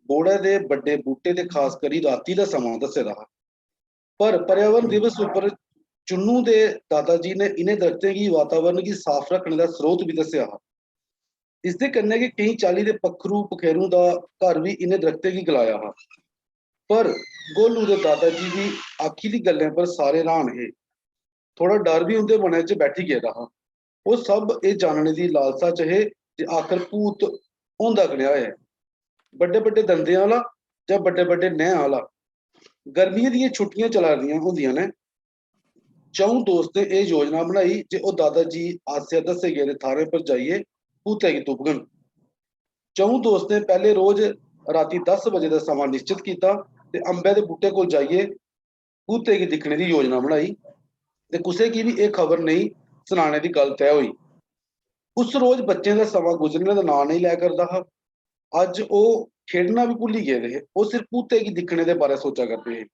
बोड़ै दे बड्डे बूह्टे ते खास करी राती दा समां दस्से दा हा। पर पर्यावरण दिवस उप्पर चुन्नू दे दादा जी ने इ'नें दरख्तें गी वातावरण गी साफ रक्खने दा स्रोत बी दस्सेआ हा। इसदे कन्नै गै केईं चाल्ली दे पक्खरू पखेरू दा घर बी इ'नें दरख्तें गी गलाया हा। पर गोलू दे दादा जी दी आखी दी गल्लें पर सारे र्हान हे। थोड़ा डर बी उं'दे मनै च बैठी गेदा हा। ओह् सब एह् जानने दी लालसा च हे जे आखर भूत होंदा कनेहा ऐ, बड्डे बड्डे दंदें आह्ला जां बड्डे बड्डे नैंह् आह्ला। गर्मियें दियां छुट्टियां चला दियां होंदियां न। च'ऊं दोस्तें एह् योजना बनाई जे ओह् दादा जी आसेआ दस्से गेदे थाह्रें पर जाइयै भूतै गी तुपङन। च'ऊं दोस्तें पैह्ले रोज रातीं दस बजे दा समां निश्चत कीता ते अम्बै दे बूह्टे कोल जाइयै भूतै गी दिक्खने दी योजना बनाई ते कुसै गी बी एह् खबर नेईं सनाने दी गल्ल तैऽ होई। उस रोज बच्चें दा समां गुजरने दा नांऽ नेईं लै करदा हा। अज्ज ओह् खेढना बी भुल्ली गेदे हे, ओह् सिर्फ भूतै गी दिक्खने दे बारै सोचा करदे हे।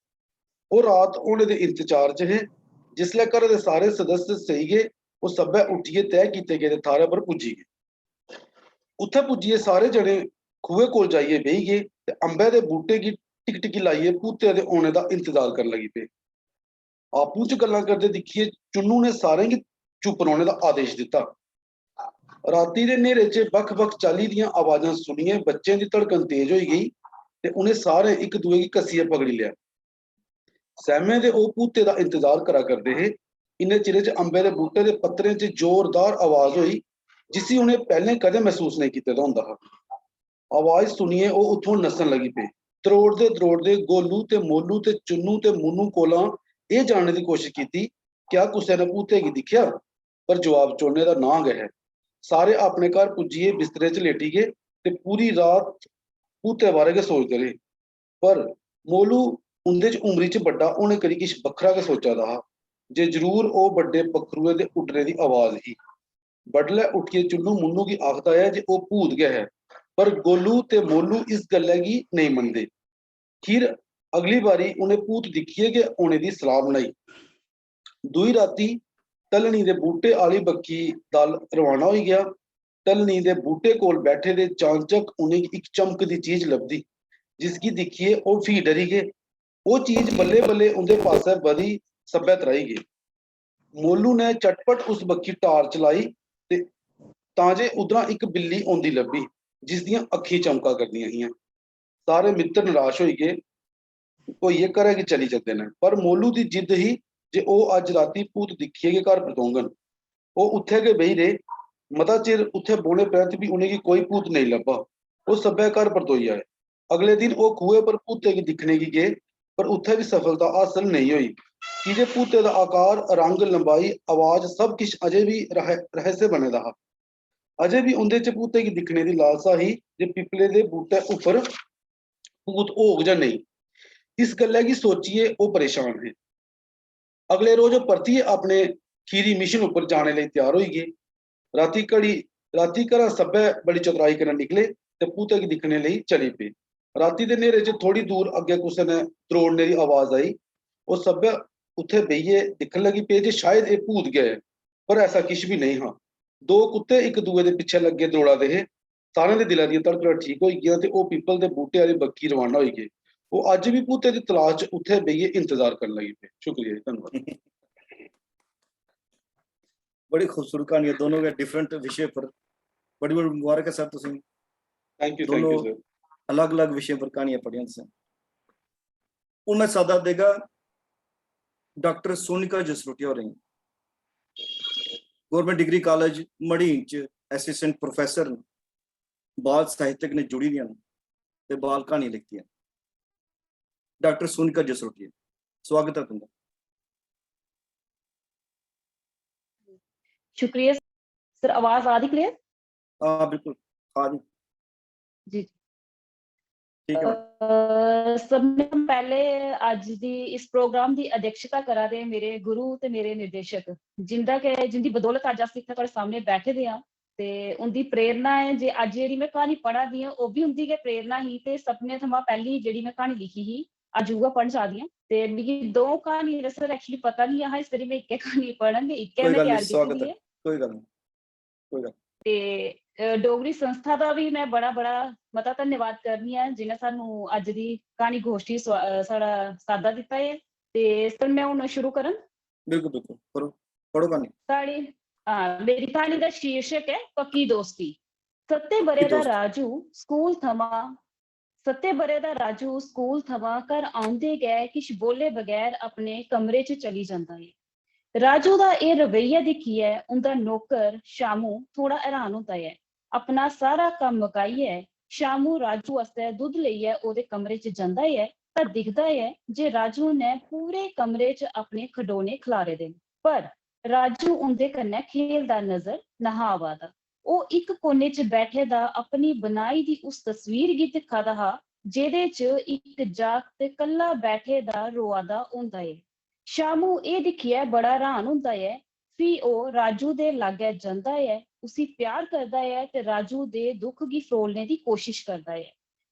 ओह् रात होने दे इंतजार च हे। जिसलै घरै दे सारे सदस्य सेई गे, ओह् सब्भै उट्ठियै तैऽ कीते गेदे थाह्रै पर पुज्जी गे। उत्थै पुज्जियै सारे जने खूहै कोल जाइयै बेही गे ते अम्बै दे बूह्टे गी टिकटिकी लाइयै भूतै दे औने दा इंतजार करन लगी पे। आपूं च गल्लां करदे दिक्खियै चुन्नू ने सारें गी चुप्प रौह्ने दा आदेश दित्ता। राती दे न्हेरे च बक्ख-बक्ख चाल्ली दियां आवाजां सुनियै बच्चें दी धड़कन तेज होई गेई ते उ'नें सारें इक दुए गी कस्सियै पकड़ी लेआ। सैह्में दे ओह् भूते दा इंतजार करा करदे हे। इन्ने चिरे च अम्बै दे बूह्टे दे पत्तरें च जोरदार आवाज होई, जिसी उ'नें पैह्लें कदें मसूस नेईं कीते दा होंदा हा। आवाज सुनियै ओह् उत्थुआं नस्सन लगी पे। त्रोड़दे त्रोड़दे गोलू ते मोलू ते चुन्नू ते मुन्नू कोला एह् जानने दी कोशश कीती, क्या कुसै ने भूते गी दिक्खेआ? पर जवाब चोने दा नांऽ गै है। सारे अपने घर पुज्जियै बिस्तरे च लेटी गे ते पूरी रात भूतै बारै गै सोचदे रेह्। पर मोलू उं'दे च उमरी च बड्डा होने करी किश बक्खरा गै सोचा दा हा जे जरूर ओह् बड्डे पक्खरुए दे उड्डने दी आवाज ही। बडलै उट्ठियै चुन्नू मुन्नू गी आखदा ऐ जे ओह् भूत गै ऐ, पर गोलू ते मोलू इस गल्लै गी नेईं मनदे। खीर अगली बारी उ'नें भूत दिक्खियै गै औने दी सलाह बनाई। दूई राती ढलनी दे बूह्टे आह्ली बक्खी दल रवाना होई गेआ। ढलनी दे बूह्टे कोल बैठे दे चानचक उ'नेंगी इक चमकदी चीज लभदी, जिसगी दिक्खियै ओह् फ्ही डरी गे। ओह् चीज बल्लें-बल्लें उं'दे पासै बधी सब्भै त्राही गे। मोलू ने झटपट उस बक्खी टार्च लाई ते तां जे उद्धरा इक बिल्ली औंदी लब्भी, जिसदियां अक्खीं चमका करदियां हियां। सारे मित्तर नराश होई गे, होइयै घरै गी चली जंदे न। पर मोलू दी जिद्द ही जे ओह् अज्ज रातीं भूत दिक्खियै गै घर परतोङन। ओह् उत्थै गै बेही रेह्। मता चिर उत्थै बौह्ने परैंत बी उ'नेंगी कोई भूत नेईं लब्भा। ओह् सब्भै घर परतोई आए। अगले दिन ओह् खूहै पर भूतै गी दिक्खने गी गे, पर उत्थै बी सफलता हासल नेईं होई, की जे भूतै दा आकार, रंग, लंबाई, आवाज, सब किश अजें बी रह-, रहस्य बने दा हा। अजें बी उं'दे च भूतै गी दिक्खने दी लालसा ही जे पिपले दे बूह्टे उप्पर भूत होग जां नेईं, इस गल्लै गी सोचियै ओह् परेशान हे। अगले रोज ओह् परतियै अपने खीरी मिशन उप्पर जाने लेई त्यार होई गे। रातीं घड़ी, रातीं घरा सब्भै बड़ी चतराई कन्नै निकले ते भूतै गी दिक्खने लेई चली पे। रातीं दे न्हेरे च थोड़ी दूर अग्गें कुसै ने त्रोड़ने दी आवाज आई। ओह् सब्भै उत्थै बेहियै दिक्खन लगी पे जे शायद एह् भूत गै ऐ, पर ऐसा किश बी नेईं हा। दो कुत्ते इक दूए दे पिच्छें लग्गे द्रौड़ा दे हे। सारें दे दिला दियां धड़कनां ठीक होई गेइयां ते ओह् पीपल दे बूह्टे आह्ली बक्खी रवाना होई गे। ओह् अज्ज बी भूतें दी तलाश च उत्थै बेहियै इंतजार करन लगी पे। शुक्रिया जी, धन्नवाद। बड़ी खूबसूरत क्हानी ऐ, दोनों गै डिफरेंट विशे पर। बड़ी बड़ी मुबारक ऐ सर तुसें। थैंक यू, थैंक दोनों यू सर। अलग अलग विशें पर क्हानियां पढ़ियां तुसें। हून मैं सादा देगा डॉक्टर सोनिका जसरोटिया होरें गी। गवर्नमेंट डिग्री कॉलेज मढ़ीन च असिस्टेंट प्रोफेसर न, बाल साहित्य कन्नै जुड़ी दियां न ते बाल क्हानियां लिखदियां न। डॉक्टर सोनिका जसरोटिया, स्वागत है तुंदा। शुक्रिया सर। आवाज आ दी क्लियर? हाँ, बिल्कुल, आ दी। जी। ठीक है। अ, सब में पैह्ले अज्ज दी इस प्रोग्राम दी अध्यक्षता करा दे मेरे गुरु ते मेरे निर्देशक, जिंदा के, जिंदी बदौलत अज्ज अस इत्थै थुआढ़े सामने बैठे दे आं, ते उंदी प्रेरणा ऐ जे अज्ज जेह्ड़ी में क्हानी पढ़ा दी आं, ओह् बी उंदी गै प्रेरणा ही। ते सभनें थमां पैह्ली जेह्ड़ी में क्हानी लिखी ही, अज्ज उ'ऐ पढ़न जा दी आं। ते मिगी दो क्हानियें दा सर actually पता निं हा, इस करी में इक्कै क्हानी पढ़ङ, इक्कै कोई में गल्ल त्यार नहीं, स्वागत कीती है। दी ऐ। कोई गल्ल नहीं, कोई गल्ल। ते अ, डोगरी संस्था दा बी में बड़ा बड़ा मता धन्यवाद करनी आं, जि'नें सानू अज्ज दी क्हानी गोश्ठी स्वा-, अ, साढ़ा साद्दा दित्ता ऐ। ते सर, में हून शुरू करङ। बिल्कुल, बिल्कुल, करो, पढ़ो क्हानी। साढ़ी, हां, मेरी क्हानी दा शीर्षक ऐ पक्की दोस्ती। सत्तें ब'रें दा दोस्ती। राजू स्कूल थमां सत्तें ब'रें दा राजू स्कूल थमां घर औंदे गै किश बोले बगैर अपने कमरे च चली जंदा ऐ। राजू दा एह् रवैया दिक्खियै उं'दा नौकर शामू थोह्ड़ा हैरान होंदा ऐ। अपना सारा कम्म मकाइयै शामू राजू आस्तै दुद्ध लेइयै ओह्दे कमरे च जंदा ऐ तां दिखदा ऐ जे राजू ने पूरे कमरे च अपने खडौने खलारे दे न, पर राजू उं'दे कन्नै खेलदा नजर नहा आवा दा। ओह् इक कोने च बैठे दा अपनी बनाई दी उस तस्वीर गी दिक्खा दा हा जेह्दे च इक जागत कल्ला बैठे दा रोआ दा होंदा ऐ। शामू एह् दिक्खियै बड़ा र्हान होंदा ऐ। फ्ही ओह् राजू दे लागै जंदा ऐ, उसी प्यार करदा ऐ ते राजू दे दुख गी फरोलने दी कोशश करदा ऐ।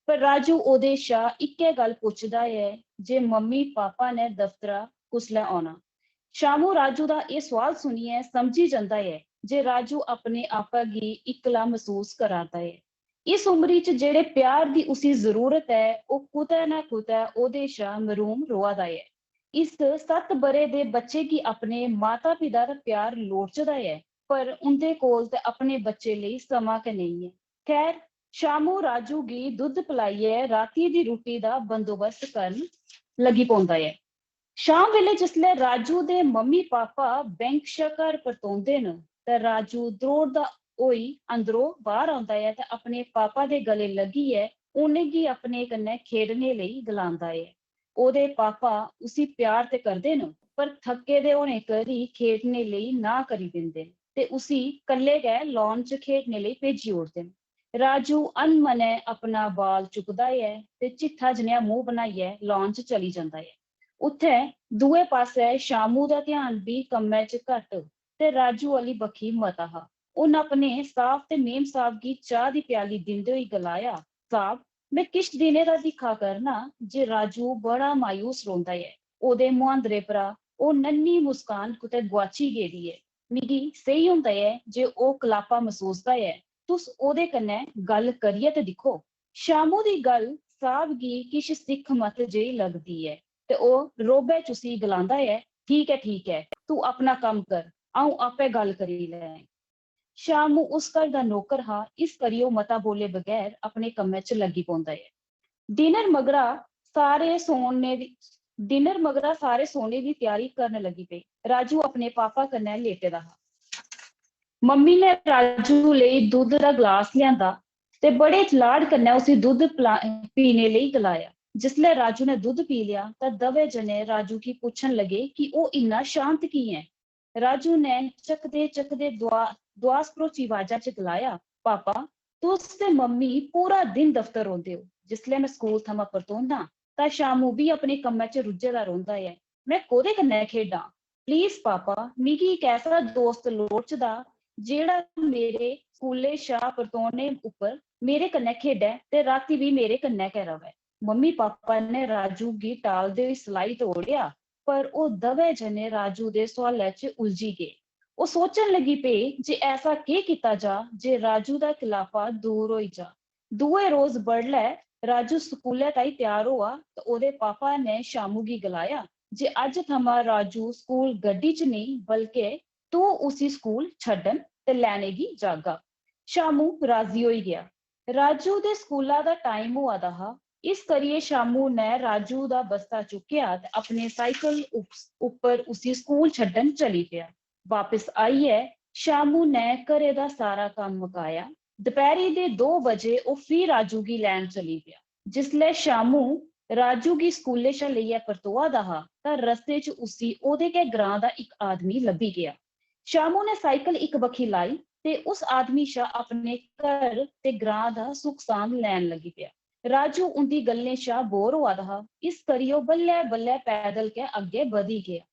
पर राजू ओह्दे शा इक्कै गल्ल पुछदा ऐ जे मम्मी पापा ने दफ्तरा कुसलै औना। शामू राजू दा एह् सुआल सुनियै समझी जंदा ऐ जे राजू अपने आपा गी इक्कला मसूस करा दा ऐ। इस उमरी च जेह्ड़े प्यार दी उसी जरूरत ऐ, ओह् कुतै ना कुतै ओह्दे शा मरूम रोआ दा ऐ। इस सत्त ब'रे दे बच्चे गी अपने माता-पिता दा प्यार लोड़चदा ऐ, पर उं'दे कोल ते अपने बच्चे लेई समां गै नेईं ऐ। खैर, शामू राजू गी दुद्ध पलाइयै राती दी रुट्टी दा बंदोबस्त करन लगी पौंदा ऐ। शाम बेल्लै जिसलै राजू दे मम्मी-पापा बैंक शा घर परतोंदे न, तां राजू द्रौड़दा होई अंदरों बाह्र औंदा ऐ ते अपने पापा दे गले लग्गियै उ'नेंगी अपने कन्नै खेढने लेई गलांदा ऐ। ओह्दे पापा उसी प्यार ते करदे न, पर थक्के दे होने करी खेढने लेई नांह् करी दिंदे न ते उसी कल्ले गै lawn च खेढने लेई भेजी ओड़दे न। राजू अनमनै अपना बाल चुकदा ऐ ते झिट्ठा जनेहा मूंह् बनाइयै lawn च चली जंदा ऐ। उत्थै दूए पासै शामू दा ध्यान बी कम्मै च घट्ट ते राजू आह्ली बक्खी मता हा। उन्न अपने साह्ब ते मेम साह्ब गी चाह् दी प्याली दिंदे होई गलाया, "साह्ब, में किश दिनें दा दिक्खा करना जे राजू बड़ा मायूस रौंह्दा ऐ। ओह्दे मुहांदरे परा ओह् नन्नी मुस्कान कुतै गुआची गेदी ऐ। मिगी सेही होंदा ऐ जे ओह् कलापा मसूसदा ऐ। तुस ओह्दे कन्नै गल्ल करियै ते दिक्खो।" शामू दी गल्ल साह्ब गी किश सिक्ख मत जेही लगदी ऐ ते ओह् रोह्बै च उसी गलांदा ऐ, "ठीक ऐ, ठीक ऐ, तूं अपना कम्म कर, अ'ऊं आपै गल्ल करी लैङ।" शामू उस घर दा नौकर हा, इस करी ओह् मता बोले बगैर अपने कम्मै च लग्गी पौंदा ऐ। डिनर मगरा सारे सोने दी डिनर मगरा सारे सोने दी त्यारी करन लगी पे। राजू अपने पापा कन्नै लेटे दा हा। मम्मी ने राजू लेई दुद्ध दा ग्लास लिआंदा ते बड़े लाड कन्नै उसी दुद्ध पीने लेई गलाया। जिसलै राजू ने दुद्ध पी लेआ तां दवै जने राजू गी पुच्छन लगे कि ओह् इन्ना शांत की ऐ। राजू ने चकदे चकदे दुआस भरोची आवाजा च गलाया, पापा, तुस ते मम्मी पूरा दिन दफ्तर रौंह्दे ओ। जिसलै में स्कूल थमां परतोन्ना तां शामू बी अपने कम्मै च रुज्झे दा रौंह्दा ऐ। में कोह्दे कन्नै खेढां? प्लीज पापा, मिगी इक ऐसा दोस्त लोड़चदा जेह्ड़ा मेरे स्कूलै शा परतोने उप्पर मेरे कन्नै खेढै ते रातीं बी मेरे कन्नै गै र'वै। मम्मी पापा ने राजू गी टालदे होई सलाई ते ओड़ेआ, पर ओह् दवै जने राजू दे सोआलै च उलझी गे। ओह् सोचन लगी पे जे ऐसा केह् कीता जा जे राजू दा कलापा दूर होई जा। दूए रोज बडलै राजू स्कूलै ताई त्यार होआ तां ओह्दे पापा ने शामू गी गलाया जे अज्ज थमां राजू स्कूल गड्डी च नेईं बल्के तू उसी स्कूल छड्डन ते लैने गी जागा। शामू राजी होई गेआ। राजू दे स्कूला दा टाइम होआ दा हा, इस करियै शामू ने राजू दा बस्ता चुक्केआ ते अपने साइकल उप्पर उसी स्कूल छड्डन चली पेआ। बापस आइयै शामू ने घरै दा सारा कम्म मकाया। दपैह्री दे दो बजे ओह् फ्ही राजू गी लैन चली पेआ। जिसलै शामू राजू गी स्कूलै शा लेइयै परतोआ दा हा तां रस्ते च उसी ओह्दे गै ग्रां दा इक आदमी लब्भी गेआ। शामू ने साइकल इक बक्खी लाई ते उस आदमी शा अपने घर ते ग्रां दा सुख सांद लैन लगी पेआ। राजू उंदी गल्लें शा बोर होआ दा हा, इस करी ओह् बल्लै-बल्लै पैदल गै अग्गें बधी गेआ।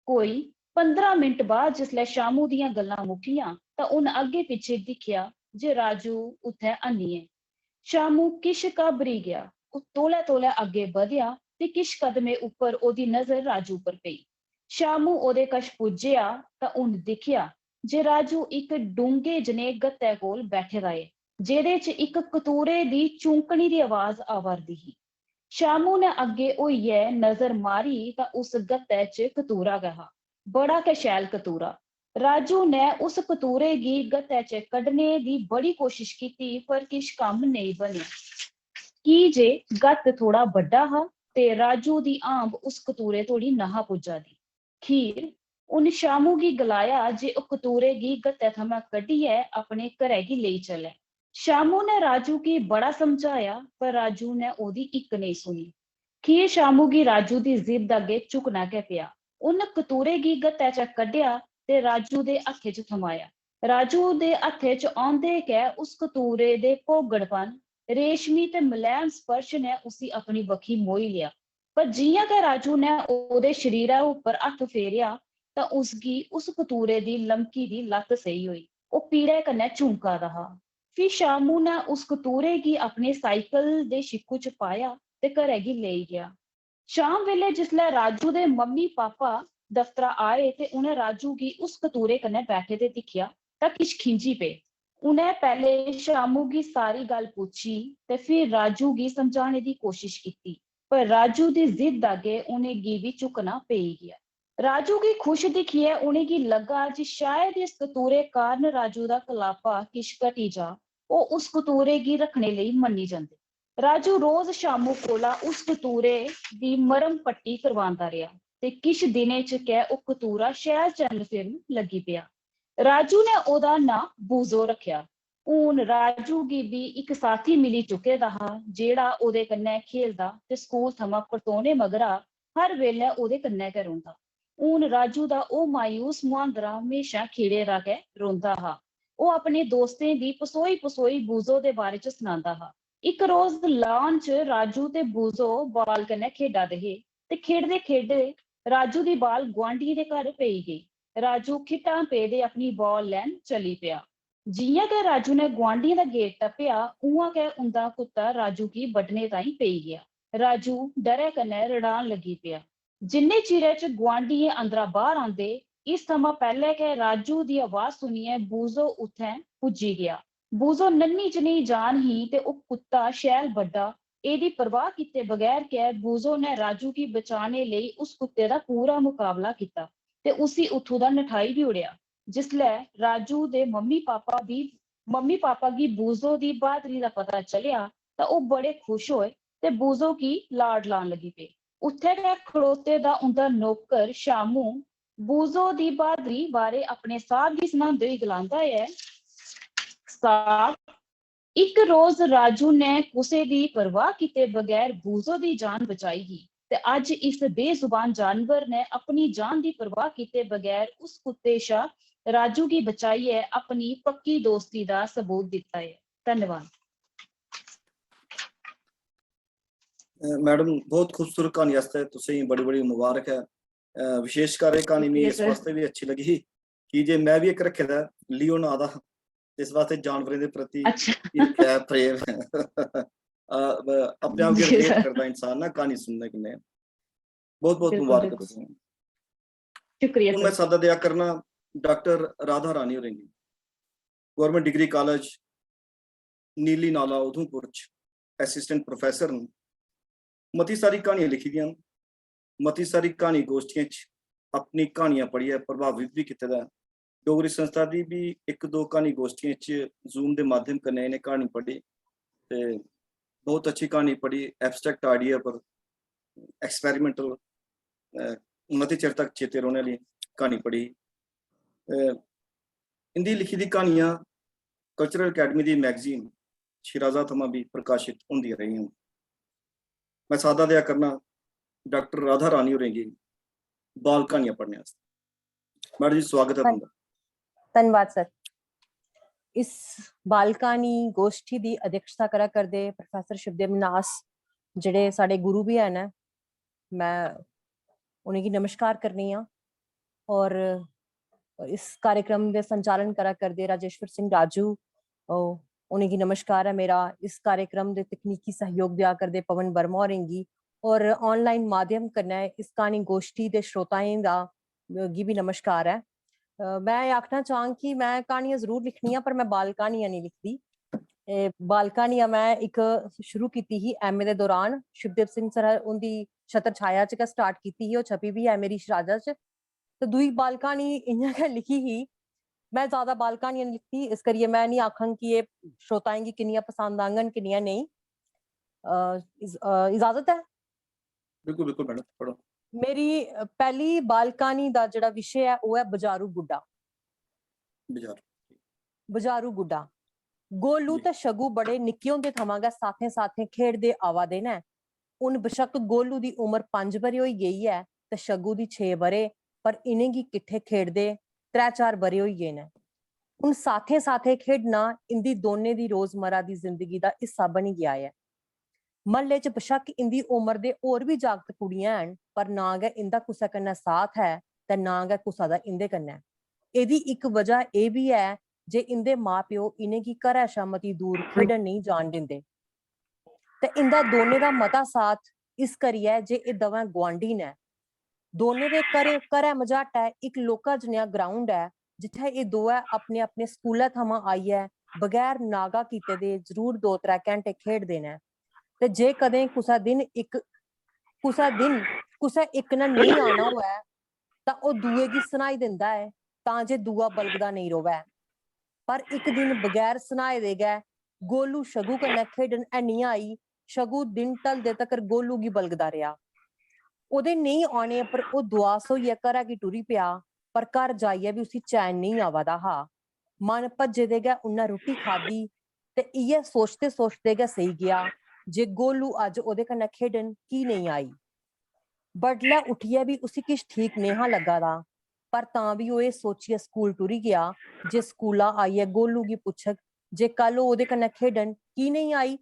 कोई पंदरां मिंट बाद जिसलै शामू दियां गल्लां मुक्कियां तां उन अग्गें पिच्छें दिक्खेआ जे राजू उत्थै हैन्नी ऐ। शामू किश घाबरी गेआ। ओह् तौले-तौले अग्गें बधेआ ते किश कदमें उप्पर ओह्दी नजर राजू पर पेई। शामू ओह्दे कश पुज्जेआ तां उन दिक्खेआ जे राजू इक डूंह्गे जनेह् गत्तै कोल बैठे दा ऐ, जेह्दे च इक कतूरे दी चूंकनी दी अवाज आवा'रदी ही। शामू ने अग्गें होइयै नजर मारी तां उस गत्तै च कतूरा गै हा। बड़ा गै शैल कतूरा। राजू ने उस कतूरे गी गत्तै च कड्ढने दी बड़ी कोशश कीती, पर किश कम्म नेईं बनेआ, की जे गत्त थोह्ड़ा बड्डा हा ते राजू दी हांब उस कतूरे धोड़ी नहा पुज्जा दी। खीर, उन शामू गी गलाया जे ओह् कतूरे गी गत्तै थमां कड्ढियै अपने घरै गी लेई चलै। शामू ने राजू गी बड़ा समझाया, पर राजू ने ओह्दी इक नेईं सुनी। खीर शामू गी राजू दी जिद्द अग्गें झुकना गै पेआ। उन कतूरे गी गत्तै चा कड्ढेआ ते राजू दे हत्थै च थमाया। राजू दे हत्थै च औंदे गै उस कतूरे दे भौगड़पन, रेशमी ते मलैम स्पर्श ने उसी अपनी बक्खी मोही लेआ। पर जि'यां गै राजू ने ओह्दे शरीरै उप्पर हत्थ फेरेआ, तां उसगी उस कतूरे दी लमकी दी लत्त सेही होई। ओह् पीड़ै कन्नै चूंका दा हा। फ्ही शामू ने उस कतूरे गी अपने साइकल दे शिक्कू च पाया ते घरै गी लेई गेआ। शाम बेल्लै जिसलै राजू दे मम्मी-पापा दफ्तरा आए ते उ'नें राजू गी उस कतूरे कन्नै बैठे दे दिक्खेआ, तां किश खिंझी पे। उ'नें पैह्लें शामू गी सारी गल्ल पुच्छी ते फ्ही राजू गी समझाने दी कोशश कीती, पर राजू दी जिद्द अग्गें उ'नेंगी बी झुकना पेई गेआ। राजू गी खुश दिक्खियै उ'नेंगी लग्गा जे शायद इस कतूरे कारण राजू दा कलापा किश घटी जा, ओह् उस कतूरे गी रक्खने लेई मन्नी जंदे। राजू रोज शामू कोला उस कतूरे दी मरम पट्टी करवांदा रेहा ते किश दिनें च गै ओह् कतूरा शैल चलन फिरन लगी पेआ। राजू ने ओह्दा नांऽ बूजो रक्खेआ। हून राजू गी बी इक साथी मिली चुके दा हा, जेह्ड़ा ओह्दे कन्नै खेलदा ते स्कूल थमां परतोने मगरा हर बेल्लै ओह्दे कन्नै गै रौंह्दा। हून राजू दा ओह् मायूस मुहांदरा म्हेशां खिड़े दा गै रौंह्दा हा। ओह् अपने दोस्तें दी पसोई-पसोई बूजो दे बारे च सनांदा हा। इक रोज lawn च राजू ते बूजो ball कन्नै खेढा दे हे ते खेढदे-खेढदे राजू दी ball गुआंढियें दे घर पेई गेई। राजू खिट्टां पेदे अपनी ball लैन चली पेआ। जि'यां गै राजू ने गुआंढियें दा गेट टप्पेआ, उ'आं गै उं'दा कुत्ता राजू गी बड्ढने ताईं पेई गेआ। राजू डरै कन्नै रड़ान लगी पेआ। जिन्ने चिरै च गुआंढियें अंदरा बाह्र आंदे, इस थमां पैह्लें गै राजू दी अवाज सुनियै बूजो उत्थें पुज्जी गेआ। बूजो नन्ही जनेही जान ही ते ओह् कुत्ता शैल बड्डा। एह्दी परवाह कीते बगैर गै बूजो ने राजू गी बचाने लेई उस कुत्ते दा पूरा मकाबला कीता ते उसी उत्थूं दा नठाई बी ओड़ेआ। जिसलै राजू दे मम्मी पापा बी मम्मी पापा गी बूजो दी ब्हादरी दा पता चलेआ तां ओह् बड़े खुश होए। ते बूजो गी लाड लान लगी पे। उत्थै गै खड़ोते दा उंदा नौकर शामू बूजो दी ब्हादरी बारै अपने साहब गी सनांदे होई गलांदा ऐ, "साहब, इक रोज राजू ने कुसै दी परवाह कीते बगैर बूजो दी जान बचाई ही, ते अज्ज इस बेजुबान जानवर ने अपनी जान दी परवाह कीते बगैर उस कुत्ते शा राजू गी बचाइयै अपनी पक्की दोस्ती दा सबूत दित्ता ऐ।" धन्यवाद। अ, मैडम, बहुत खूबसूरत क्हानी आस्तै तुसेंगी बड़ी-बड़ी मुबारक ऐ। अ, विशेषकर एह् क्हानी मिगी इस वास्तै बी अच्छी लगी ही कि जे में बी इक रक्खे दा ऐ, लियो नांऽ दा, इस वास्तै जानवरें दे प्रति अच्छा। हिरख ऐ, प्रेम ऐ। अ, ब-, अपने आप गी जी relate sir। करदा इंसान ना क्हानी सुनने कन्नै। बहुत-बहुत बिल्कुल, मुबारक बिल्कुल। तुसेंगी। शुक्रिया हून में sir। साद्दा देआ करना डॉक्टर राधा रानी होरें गी। गवर्नमेंट डिग्री कॉलेज नीली नाला उधमपुर च assistant professor न। मती सारी क्हानियां लिखी दियां न, मती सारी क्हानी गोश्ठियें च अपनी क्हानियां पढ़ियै प्रभावित बी कीते दा ऐ। डोगरी संस्था दी बी इक दो क्हानी गोश्ठियें च Zoom दे माध्यम कन्नै इ'नें क्हानी पढ़ी ते बहुत अच्छी क्हानी पढ़ी, abstract idea पर experimental, अ, मते चिर तक चेते रौह्ने आह्ली क्हानी पढ़ी। अ, इं'दी लिखी दी क्हानियां कल्चरल अकैडमी दी मैगजीन शिराजा थमां बी प्रकाशत होंदियां रेहियां। में साद्दा देआ करना डॉक्टर राधा रानी होरें गी बाल क्हानियां पढ़ने आस्तै। मैडम जी, स्वागत ऐ धन-, तुं'दा। धन्नवाद सर। इस बाल क्हानी गोश्ठी दी अध्यक्षता करा करदे प्रोफेसर शिवदेव मन्हास, जेह्ड़े साढ़े गुरु बी हैन, में उ'नेंगी नमस्कार करनी आं। और इस कार्यक्रम दे संचालन करा करदे राजेश्वर सिंह राजू, ओ, उ'नेंगी नमस्कार ऐ मेरा। इस कार्यक्रम दे तकनीकी सैह्योग देआ करदे पवन वर्मा होरें गी और online माध्यम कन्नै इस क्हानी गोश्ठी दे श्रोताएं दा, गी बी नमस्कार ऐ। अ, में एह् आखना चाह्ङ कि में क्हानियां जरूर लिखनी आं, पर में बाल क्हानियां नेईं लिखदी। एह् बाल क्हानियां में इक शुरू कीती ही MA दे दौरान, शिवदेव सिंह सर हुंदी छत्र छाया च गै start कीती ही, ओह् छपी बी ऐ मेरी शिराजा च। ते दूई बाल क्हानी इ'यां गै लिखी ही। में ज्यादा बाल क्हानियां नेईं लिखदी, इस करियै में निं आखङ कि एह् श्रोताएं गी किन्नियां पसंद आङन, किन्नियां नेईं। अ, इज-, अ, इजाजत ऐ? बिल्कुल, बिल्कुल मैडम, पढ़ो। मेरी, अ, पैह्ली बाल क्हानी दा जेह्ड़ा विशे ऐ, ओह् ऐ बजारू गुड्डा। बजारू। बजारू गुड्डा। गोलू जी। ते शगु बड़े निक्के होंदे थमां गै साथें-साथें खेढदे आवा दे न। हुन बशक्क गोलू दी उमर पंज ब'रे होई गेई ऐ ते शगु दी छे ब'रे, पर इ'नेंगी किट्ठे खेढदे त्रै-चार ब'रे होई गे न। हुन साथें-साथें खेढना इं'दी दौनें दी रोजमर्रा दी जिंदगी दा हिस्सा बनी गेआ ऐ। म्हल्ले च बशक्क इं'दी उमर दे होर बी जागत कुड़ियां हैन, पर ना गै इं'दा कुसै कन्नै साथ ऐ ते ना गै कुसै दा इं'दे कन्नै। एह्दी इक वजह एह् बी ऐ जे इं'दे मां-प्यो इ'नेंगी घरै शा मती दूर खेढन नेईं जान दिंदे। ते इं'दा दौनें दा मता साथ इस करियै जे एह् दवैं गुआंढी न। दौनें दे घरै, घरै मझाटै इक लौह्का जनेहा ground ऐ, जित्थै एह् दोऐ अपने-अपने स्कूलै थमां आइयै बगैर नागा कीते दे जरूर दो त्रै घैंटे खेढदे न। ते जे कदें कुसै दिन इक, कुसै दिन कुसै इक ने नेईं आना होऐ, तां ओह् दूए गी सनाई दिंदा ऐ, तां जे दूआ बलगदा नेईं र'वै। पर इक दिन बगैर सनाए दे गै गोलू शगु कन्नै खेढन हैनी आई। शगु दिन ढलदे तकर गोलू गी बलगदा रेहा। ओह्दे नेईं औने पर ओह् दुआस होइयै घरा गी टुरी पेआ, पर घर जाइयै बी उसी चैन नेईं आवा दा हा। मन भज्जे दे गै उन्नै रुट्टी खाद्धी ते इ'यै सोचदे-सोचदे गै सेई गेआ जे गोलू अज्ज ओह्दे कन्नै खेढन की नेईं आई। बडलै उट्ठियै बी उसी किश ठीक नेहा लग्गा दा, पर तां बी ओह् एह् सोचियै स्कूल टुरी गेआ जे स्कूला आइयै गोलू गी पुच्छग जे कल ओह् ओह्दे कन्नै खेढन की नेईं आई।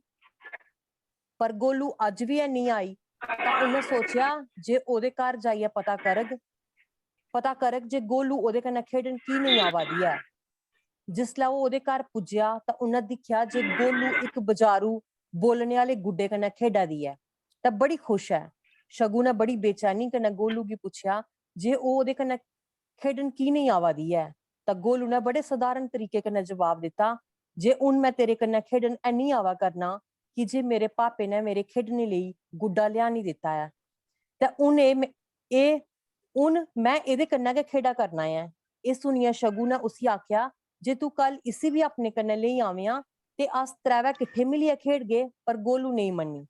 पर गोलू अज्ज बी हैनी आई, तां उन्नै सोचेआ जे ओह्दे घर जाइयै पता करग, पता करग जे गोलू ओह्दे कन्नै खेढन की नेईं आवा दी ऐ। जिसलै ओह् ओह्दे घर पुज्जेआ, तां उन्नै दिक्खेआ जे गोलू इक बजारू बोलने आह्ले गुड्डे कन्नै खेढा दी ऐ, तां बड़ी खुश ऐ। शगु ने बड़ी बेचैनी कन्नै गोलू गी पुच्छेआ जे ओह् ओह्दे कन्नै खेढन की नेईं आवा दी ऐ, तां गोलू ने बड़े सधारण तरीके कन्नै जवाब दित्ता जे हून में तेरे कन्नै खेढन हैनी आवा करना, की जे मेरे पापे ने मेरे खेढने लेई गुड्डा लेआनी दित्ता ऐ। ते हून एह् में, एह्, हून में एह्दे कन्नै गै खेढा करना ऐ। एह् सुनियै शगु ने उसी आखेआ जे तूं कल इसी बी अपने कन्नै लेई आवेआं ते अस त्रैवै किट्ठे मिलियै खेढगे, पर गोलू नेईं मन्नी।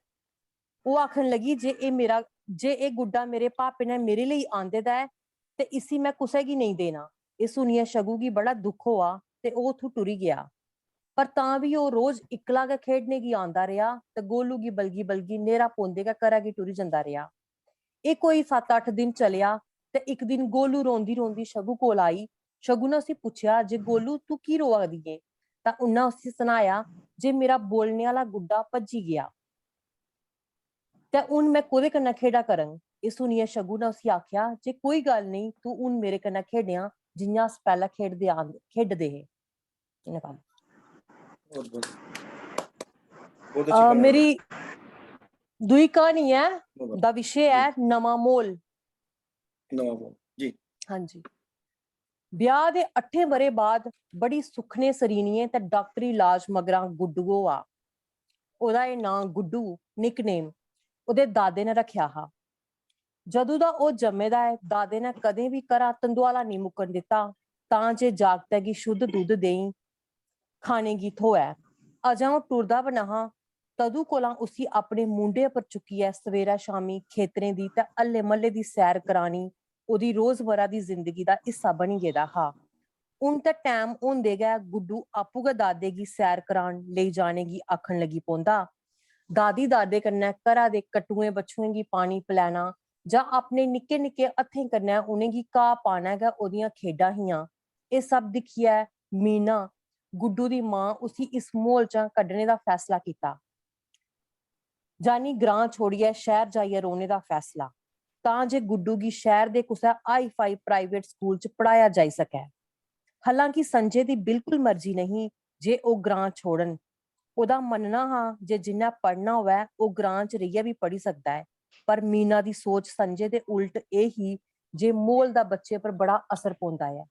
ओह् आखन लगी जे एह् मेरा, जे एह् गुड्डा मेरे भापे ने मेरे लेई आंदे दा ऐ ते इसी में कुसै गी नेईं देना। एह् सुनियै शगु गी बड़ा दुख होआ ते ओह् उत्थूं टुरी गेआ। पर तां बी ओह् रोज इक्कला गै खेढने गी आंदा रेहा ते गोलू गी बलगी बलगी न्हेरा पौंदे गै घरा गी टुरी जंदा रेहा। एह् कोई सत्त अट्ठ दिन चलेआ ते इक दिन गोलू रोंदी रोंदी शगु कोल आई। शगु ने उसी पुच्छेआ जे गोलू, तू की रोआ दी ऐ? तां उन्नै उसी सनाया जे मेरा बोलने आह्ला गुड्डा भज्जी गेआ ते हून में कोह्दे कन्नै खेढा करङ? एह् सुनियै शगु ने उसी आखेआ जे कोई गल्ल नेईं, तू हून मेरे कन्नै खेढेआं, जि'यां अस पैह्लें खेढदे आंदे खेढदे हे। इन्ना कम्म। बहुत बहुत बहुत अच्छी अ, क्हानी। मेरी दूई क्हानी ऐ, बहुत दा विशे ऐ नमां म्हौल। नमां म्हौल। जी। हां जी। ब्याह दे अट्ठें ब'रे बाद बड़ी सुखने सरीनियें ते डाक्टरी इलाज मगरा गुड्डू होआ। ओह्दा एह् नांऽ गुड्डू, निकनेम, ओह्दे दादे ने रक्खेआ हा। जदूं दा ओह् जम्मे दा ऐ, दादे ने कदें बी घरा धंदोआला नेईं मुक्कन दित्ता, तां जे जागतै गी शुद्ध दुद्ध देई खाने गी थ्होऐ। अजें ओह् टुरदा बी नहा, तदूं कोला उसी अपने मूंढे पर चुक्कियै सवेरै शामीं खेतरें दी ते हल्ले म्हल्ले दी सैर करानी ओह्दी रोजमर्रा दी जिंदगी दा हिस्सा बनी गेदा हा। हून ते टैम होंदे गै गुड्डू आपूं गै दादे गी सैर करान लेई जाने गी आखन लगी पौंदा। दादी दादे कन्नै घरा दे कट्टुएं बच्छुएं गी पानी पलैना जां अपने निक्के निक्के हत्थें कन्नै उ'नेंगी घाऽ पाना गै ओह्दियां खेढां हियां। एह् सब दिक्खियै मीना, गुड्डू दी मां, उसी इस म्हौल चा कड्ढने दा फैसला कीता। जानी ग्रां छोड़ियै शैह्र जाइयै रौह्ने दा फैसला, तां जे गुड्डू गी शैह्र दे कुसै हाई फाई प्राइवेट स्कूल च पढ़ाया जाई सकै। हालांकि संजय दी बिल्कुल मर्जी नेईं जे ओह् ग्रां छोड़न। ओह्दा मन्नना हा जे जिन्नै पढ़ना होऐ ओह् ग्रां च रेहियै बी पढ़ी सकदा ऐ, पर मीना दी सोच संजय दे उल्ट एह् ही जे म्हौल दा बच्चे पर बड़ा असर पौंदा ऐ।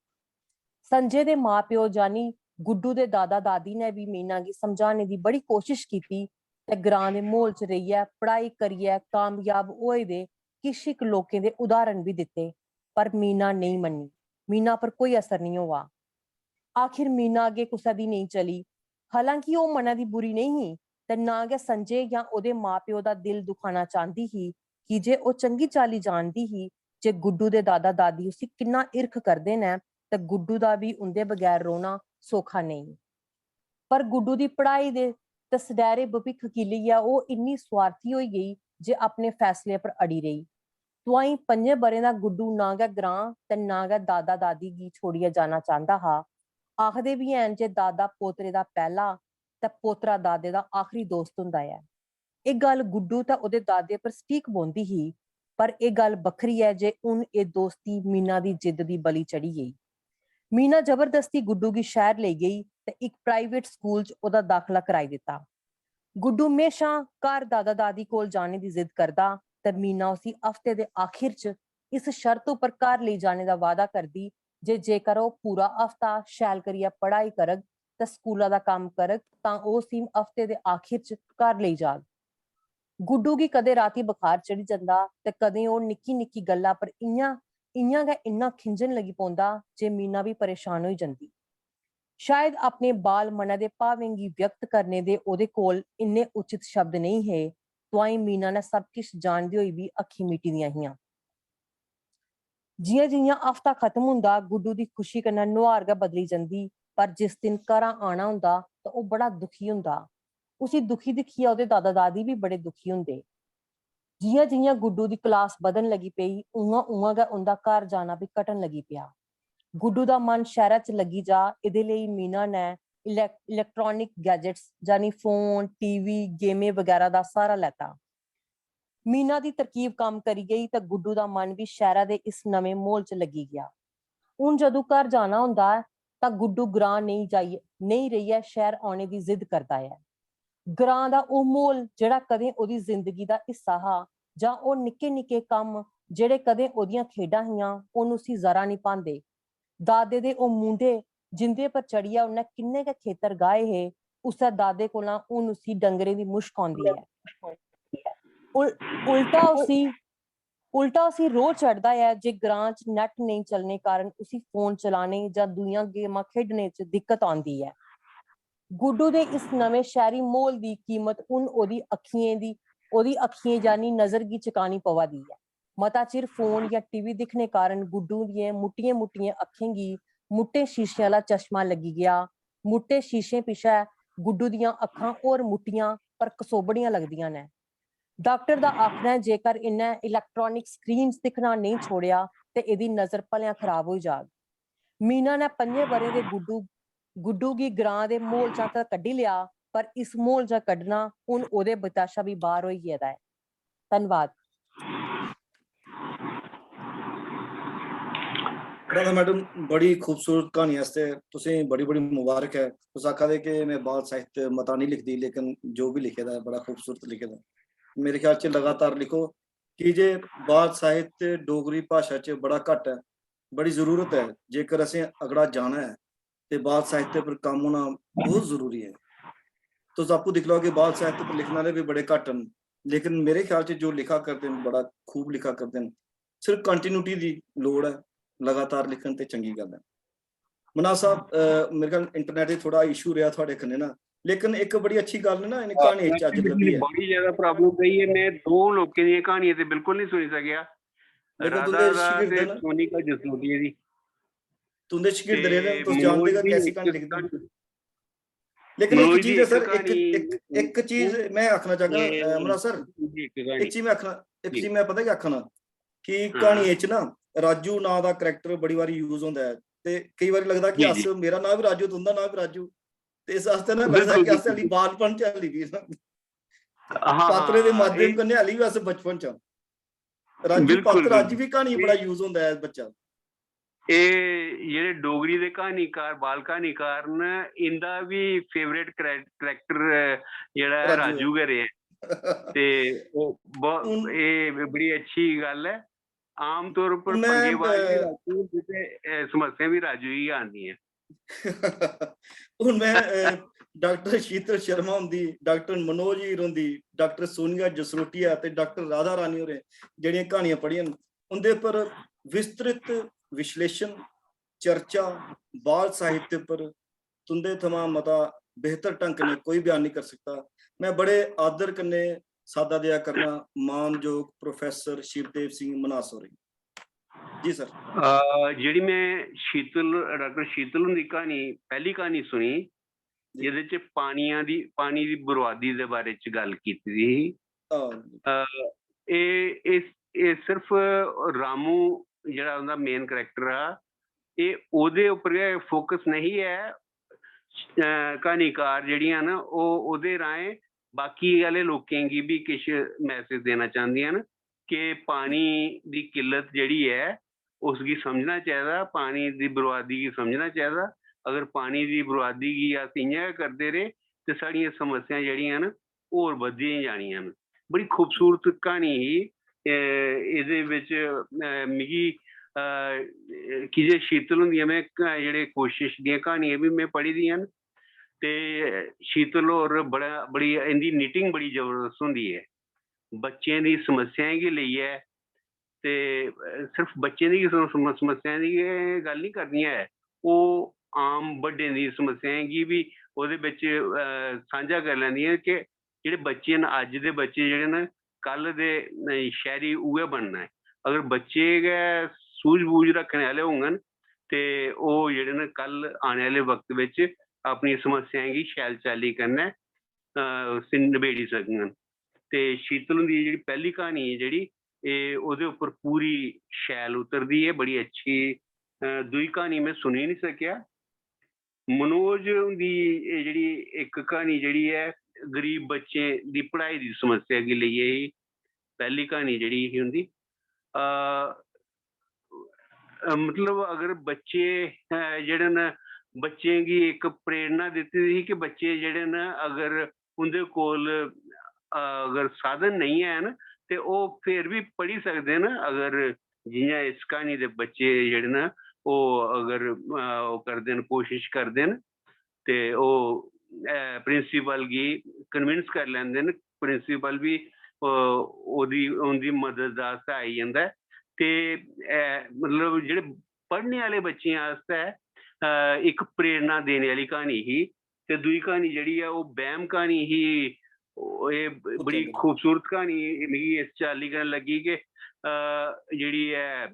संजय दे मां-प्यो जानी गुड्डू दे दादा-दादी ने बी मीना गी समझाने दी बड़ी कोशश कीती ते ग्रां दे म्हौल च रेहियै पढ़ाई करियै कामयाब होए दे किश इक लोकें दे उदाहरण बी दित्ते, पर मीना नेईं मन्नी। मीना पर कोई असर नेईं होआ। आखिर मीना अग्गें कुसै दी नेईं चली। हालांकि ओह् मनै दी बुरी नेईं ही ते ना गै संजय जां ओह्दे मां-प्यो दा दिल दुखाना चांह्दी ही, की जे ओह् चंगी चाल्ली जानदी ही जे गुड्डू दे दादा-दादी उसी किन्ना हिरख करदे न ते गुड्डू दा बी उं'दे बगैर रौह्ना सौखा नेईं। पर गुड्डू दी पढ़ाई दे ते सनैह्रे भविक्ख गी लेइयै ओह् इन्नी सोआर्थी होई गेई जे अपने फैसले पर अड़ी रेही। तुआईं पंजें ब'रें दा गुड्डू ना गै ग्रां ते ना गै दादा-दादी गी छोड़ियै जाना चांह्दा हा। आखदे बी हैन जे दादा पोतरे दा पैह्ला ते पोतरा दादे दा आखरी दोस्त होंदा ऐ। एह् गल्ल गुड्डू ते ओह्दे दादे पर सटीक बौंह्दी ही, पर एह् गल्ल बक्खरी ऐ जे हून एह् दोस्ती मीना दी जिद्द दी बलि चढ़ी गेई। मीना जबरदस्ती गुड्डू गी शैह्र लेई गेई ते इक प्राइवेट स्कूल च ओह्दा दाखला कराई दित्ता। गुड्डू म्हेशां घर दादा-दादी कोल जाने दी जिद्द करदा ते मीना उसी हफ्ते दे आखिर च इस शर्त उप्पर घर लेई जाने दा वादा करदी जे जेकर ओह् पूरा हफ्ता शैल करियै पढ़ाई करग ते स्कूला दा कम्म करग तां ओह् उसी हफ्ते दे आखिर च घर लेई जाग। गुड्डू गी कदें रातीं बखार चढ़ी जंदा ते कदें ओह् निक्की निक्की गल्ला पर इ'यां, इ'यां गै इन्ना खिंझन लगी पौंदा जे मीना बी परेशान होई जंदी। शायद अपने बाल मनै दे भावें गी व्यक्त करने दे ओह्दे कोल इन्ने उचित शब्द नेईं हे, तुआईं मीना ने सब किश जानदे होई बी अक्खीं मीटी दियां हियां। जि'यां-जि'यां हफ्ता खत्म होंदा, गुड्डू दी खुशी कन्नै नुहार गै बदली जंदी, पर जिस दिन घरा आना होंदा तां ओह् बड़ा दुखी होंदा। उसी दुखी दिक्खियै ओह्दे दादा-दादी बी बड़े दुखी होंदे। जि'यां-जि'यां गुड्डू दी क्लास बधन लगी पेई, उ'आं-उ'आं गै उं'दा घर जाना बी घटन लगी पेआ। गुड्डू दा मन शैह्रा च लग्गी जा, एह्दे लेई मीना ने इलैक-, इलैक्ट्रॉनिक गैजेट्स, यानी फोन, टीवी, गेमें बगैरा दा स्हारा लैता। मीना दी तरकीब कम्म करी गेई ते गुड्डू दा मन बी शैह्रा दे इस नमें म्हौल च लग्गी गेआ। हून जदूं घर जाना होंदा ऐ, तां गुड्डू ग्रां नेईं जाइयै, नेईं रेहियै शैह्र औने दी जिद्द करदा ऐ। ग्रां दा ओह् म्हौल, जेह्ड़ा कदें ओह्दी जिंदगी दा हिस्सा हा, जां ओह् निक्के-निक्के कम्म, जेह्ड़े कदें ओह्दियां खेढां हियां, हून उसी जरा निं भांदे। दादे दे ओह् मूंढे, जिं'दे पर चढ़ियै उ'न्नै किन्ने गै खेतर गाहे हे, उस्सै दादे कोला हून उसी डंगरें दी मुश्क औंदी ऐ। उल-, उल्टा उसी, उल्टा उसी रोह् चढ़दा ऐ जे ग्रां च नैट नेईं चलने कारण उसी फोन चलाने जां दूइयां गेमां खेढने च दिक्कत औंदी ऐ। गुड्डू दे इस नमें शैह्री म्हौल दी कीमत हून ओह्दी अक्खियें दी ओह्दी अक्खियें यानी नजर गी चकानी पवा दी ऐ। मता चिर फोन जां टीवी दिक्खने कारण गुड्डू दियें मुट्टियें मुट्टियें अक्खें गी मुट्टे शीशे आह्ला चश्मा लग्गी गेआ। मुट्टे शीशें पिच्छै गुड्डू दियां अक्खां होर मुट्टियां पर कसोबड़ियां लगदियां न। डाक्टर दा आखना ऐ, जेकर इ'न्नै इलैक्ट्रॉनिक स्क्रीन्स दिक्खना नेईं छोड़ेआ ते एह्दी नजर भलेआं खराब होई जाग। मीना ने पंजें ब'रें दे गुड्डू गुड्डू गी ग्रां दे म्हौल चा तां कड्ढी लेआ, पर इस म्हौल चा कड्ढना हून ओह्दे बता शा बी बाह्र होई गेदा ऐ। धन्नवाद। राधा मैडम, बड़ी खूबसूरत क्हानी आस्तै तुसें बड़ी बड़ी मुबारक ऐ। तुस आखा दे कि में बाल साहित्य मता नहीं लिखदी, लेकिन जो भी लिखे दा ऐ बड़ा खूबसूरत लिखे दा ऐ। मेरे ख्याल च लगातार लिखो, की जे बाल साहित्य डोगरी भाशा च बड़ा घट्ट ऐ, बड़ी जरूरत ऐ। जेकर असें अगड़ा जाना ऐ ते बाल साहित्य पर कम्म होना बहुत जरूरी ऐ। तुस आपूं दिक्खी लैओ कि बाल साहित्य पर लिखने आह्ले बी बड़े घट्ट न, लेकिन मेरे ख्याल च जो लिखा करदे न बड़ा खूब लिखा करदे न। सिर्फ कंटिन्यूटी दी लोड़ ऐ, लगातार लिखन ते चंगी गल्ल ऐ। मनास साहब, अ, मेरे ख्याल इंटरनेट च थोड़ा इशू रेहा थुआढ़े कन्नै ना, लेकिन इक बड़ी अच्छी गल्ल ना इ'नें क्हानियें च अज्ज लब्भी ऐ। बड़ी ज्यादा प्रॉब्लम रेही ऐ। में दो लोकें दियां क्हानियां ते बिल्कुल नहीं सुनी सकेआ। लेकिन राधा तुं'दे दा शागिर्द ते न। सोनिका जसरोटिया दी। तुं'दे शागिर्द ते रेह् दे न, तुस जानदे मनोज गै दी कैसी इक क्हानी लिखदे न। क्हानी, लेकिन इक मनोज चीज दी ऐ इक सर, इक क्हानी, इक इक चीज मैं आखना चाहगा, ते अ, मुना सर, मनोज दी इक इक क्हानी। चीज मैं आखना, इक जी। चीज मैं पता क्या आखना कि हाँ। क्हानियें च ना राजू नांऽ दा करैक्टर बड़ी बारी यूज होंदा ऐ, ते केई बारी लगदा कि जी, अस, जी। मेरा नांऽ बी राजू, तुं'दा नांऽ बी राजू, ते इस आस्तै ना लगदा बिल्कुल, कि अस बिल्कुल। हल्ली बालपन च हल्ली बी ना हाँ, पात्रे दे हाँ, माध्यम एह् कन्नै हल्ली बी अस बचपन च आं। राजू बिल्कुल, पात्र अज्ज बिल्कुल। बी क्हानी बड़ा एह् यूज होंदा ऐ बच्चा। एह् जेह्ड़े डोगरी दे क्हानीकार, बाल क्हानीकार न, इंदा बी फेवरेट करैक्टर जेह्ड़ा ऐ, राजू ऐ। राजू गै रेहा। ते ओह् ब-, हून एह् बड़ी अच्छी गल्ल ऐ। आमतौर पर हून मैं, पंगेबाज बी अ, राजू होंदे ते, अ, समस्या बी राजू गी गै आंदियां। हून मैं, अ, डाक्टर शीतल शर्मा हुंदी, डाक्टर मनोज हीर हुंदी, डाक्टर सोनिया जसरोटिया ते डाक्टर राधा रानी होरें जेह्ड़ियां क्हानियां पढ़ियां न, उं'दे पर विस्तृत विश्लेषण, चर्चा, बाल साहित्य पर तुं'दे थमां मता बेहतर ढंग कन्नै कोई बयान नहीं कर सकदा। मैं बड़े आदर कन्नै सादा देआ करना मानजोग प्रोफेसर शिवदेव सिंह मन्हास होरें गी। जी सर। अ, जेह्ड़ी मैं शीतल, डाक्टर शीतल हुंदी क्हानी, पैह्ली क्हानी सुनी, जी। जेह्दे च पानियां दी, पानी दी बर्बादी दे बारे च गल्ल कीती दी ही। हां। अ, एह्, एह्, एह् सिर्फ रामू जेह्ड़ा उं'दा मेन करैक्टर हा, एह् ओह्दे उप्पर गै फोकस नेईं ऐ। अ, क्हानीकार जेह्ड़ियां न, ओह् ओह्दे राहें बाकी आह्ले लोकें गी बी किश मैसेज देना चांह्दियां न कि पानी दी किल्लत जेह्ड़ी ऐ, उसगी समझना चाहिदा, पानी दी बर्बादी गी समझना चाहिदा। अगर पानी दी बर्बादी गी अस इ'यां गै करदे रेह्, ते साढ़ियां समस्यां जेह्ड़ियां न, होर बधदियां जानियां न। बड़ी खूबसूरत क्हानी ही। ए-, एह्दे बिच, अ, मिगी, अ, की जे शीतल हुंदियां में क-, जेह्ड़े कोशिश दियां क्हानियां बी में पढ़ी दियां न, ते शीतल होर बड़ा, बड़ी, इं'दी निटिंग बड़ी जबरदस्त होंदी ऐ। बच्चें दी समस्याएं गी लेइयै, ते, अ, सिर्फ बच्चें दी गै सम-, सम-, समस्याएं दी गै गल्ल निं करनी ऐ, ओह् आम बड्डें दी समस्याएं गी बी ओह्दे बिच, अ, सांझा करी लैंदियां कि जेह्ड़े बच्चे न, अज्ज दे बच्चे जेह्ड़े न, कल दे, अ, शैह्री उ'ऐ बनना ऐ। अगर बच्चे गै सूझ-बूझ रक्खने आह्ले होङन, ते ओह् जेह्ड़े न, कल आने आह्ले वक्त बिच अपनी समस्याएं गी शैल चाल्ली कन्नै, अ, उसी नबेड़ी सकङन। ते शीतल हुंदी जेह्ड़ी पैह्ली क्हानी ऐ जेह्ड़ी, एह् ओह्दे उप्पर पूरी शैल उतरदी ऐ, बड़ी अच्छी। अ, दूई क्हानी में सुनी निं सकेआ। मनोज हुंदी एह् जेह्ड़ी इक क्हानी जेह्ड़ी ऐ, गरीब बच्चें दी पढ़ाई दी समस्या गी लेइयै ही, पैह्ली क्हानी जेह्ड़ी ही उं'दी। अ, अ, मतलब अगर बच्चे, अ, जेह्ड़े न, बच्चें गी इक प्रेरणा दित्ती दी ही कि बच्चे जेह्ड़े न, अगर उं'दे कोल, अ, अगर साधन नेईं हैन ते ओह् फिर बी पढ़ी सकदे न। अगर जि'यां इस क्हानी दे बच्चे जेह्ड़े न, ओह् अगर, अ, ओह् करदे न, कोशिश करदे न, ते ओह्, अ, प्रिंसिपल गी कन्विंस करी लैंदे न। प्रिंसिपल बी, अ, ओह्दी, उं'दी मदद आस्तै आई जंदा ऐ। ते, अ, मतलब जेह्ड़े पढ़ने आह्ले बच्चें आस्तै, अ, इक प्रेरणा देने आह्ली क्हानी ही। ते दूई क्हानी जेह्ड़ी ऐ, ओह् बैह्म क्हानी ही, ओह्, एह् ब-, बड़ी खूबसूरत क्हानी मिगी इस चाल्ली कन्नै लग्गी कि, अ, जेह्ड़ी ऐ,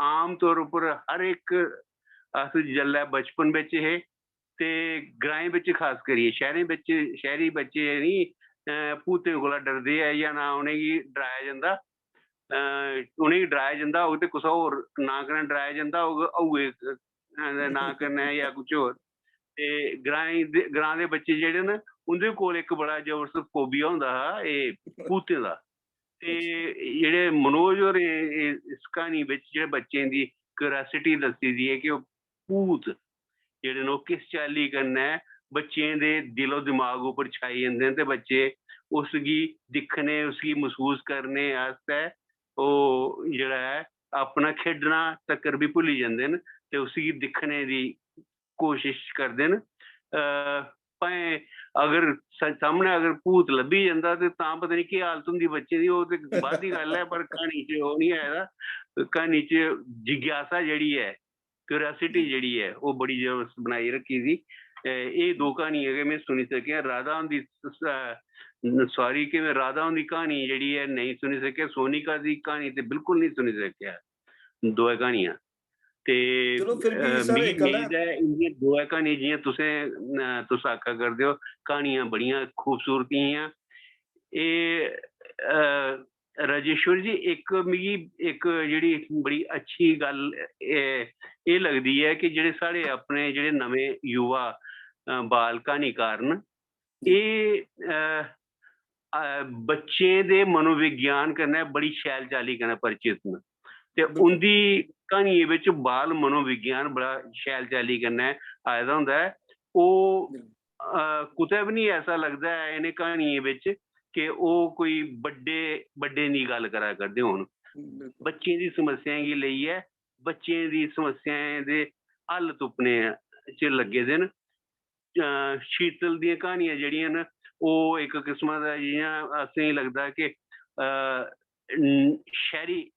आम तौर उप्पर हर इक, अस जेल्लै बचपन बिच हे ते ग्राएं बिच खास करियै, शैह्रें बिच, शैह्री बच्चे निं, अ, भूतें कोला डरदे ऐ जां ना उ'नेंगी डराया जंदा। अ, उ'नेंगी डराया जंदा होग ते कुसै होर नांऽ कन्नै डराया जंदा होग, हौए, अ, दे नांऽ कन्नै जां कुछ होर। ते ग्राएं दे, ग्रां दे बच्चे जेह्ड़े न, उं'दे कोल इक बड़ा जबरदस्त phobia होंदा हा, एह् भूतें दा। ते जेह्ड़े मनोज होरें इस क्हानी बिच जेह्ड़े बच्चें दी curiosity दस्सी दी ऐ कि ओह् भूत जेह्ड़े न, ओह् किस चाल्ली कन्नै बच्चें दे दिलो दिमाग उप्पर छाई जंदे न ते बच्चे उसगी दिक्खने, उसगी मसूस करने आस्तै ओह् जेह्ड़ा ऐ, अपना खेढना तक्कर बी भुल्ली जंदे न ते उसगी दिक्खने दी कोशिश करदे न। अ, भाएं अगर स-, सामनै अगर भूत लब्भी जंदा ते तां पता निं केह् हालत होंदी बच्चें दी, ओह् ते बाद दी गल्ल ऐ, पर क्हानी च ओह् निं आए दा। क्हानी च जिज्ञासा जेह्ड़ी ऐ, curiosity जेह्ड़ी ऐ, ओह् बड़ी जबरदस्त बनाई रक्खी दी। ए, एह् दो क्हानियां गै में सुनी सकेआ। राधा हुंदी स-, स-, sorry कि में राधा हुंदी क्हानी जेह्ड़ी ऐ नेईं सुनी सकेआ, सोनिका दी क्हानी ते बिल्कुल निं सुनी सकेआ, दोऐ क्हानियां। ते, चलो, फिर भी अ, साढ़े मिगी कल मेद ऐ, इंदियां दोऐ क्हानियां जि'यां तुसें, अ, तुस आखा करदे ओ, क्हानियां बड़ियां खूबसूरत हियां। एह्, अ, राजेश्वर जी, इक मिगी इक जेह्ड़ी बड़ी अच्छी गल्ल एह्, एह् लगदी ऐ कि जेह्ड़े साढ़े अपने जेह्ड़े नमें युवा, अ, बाल क्हानीकार न, एह्, अ, अ, बच्चें दे मनोविज्ञान कन्नै बड़ी शैल चाल्ली कन्नै परिचित न। ते बिल्कुल। उं'दी क्हानियें बिच बाल मनोविज्ञान बड़ा शैल चाल्ली कन्नै आए दा होंदा ऐ। ओह्, बिल्कुल। अ, कुतै बी निं ऐसा लगदा ऐ इ'नें क्हानियें बिच कि ओह् कोई बड्डे, बड्डें दी गल्ल करा करदे होन। बिल्कुल। बच्चें दी समस्याएं गी लेइयै, बच्चें दी समस्याएं दे हल तुप्पने च लग्गे दे न। अ, शीतल दियां क्हानियां जेह्ड़ियां न, ओह् इक किस्मा दा, जि'यां असेंगी लगदा कि, अ, न-, शैह्री,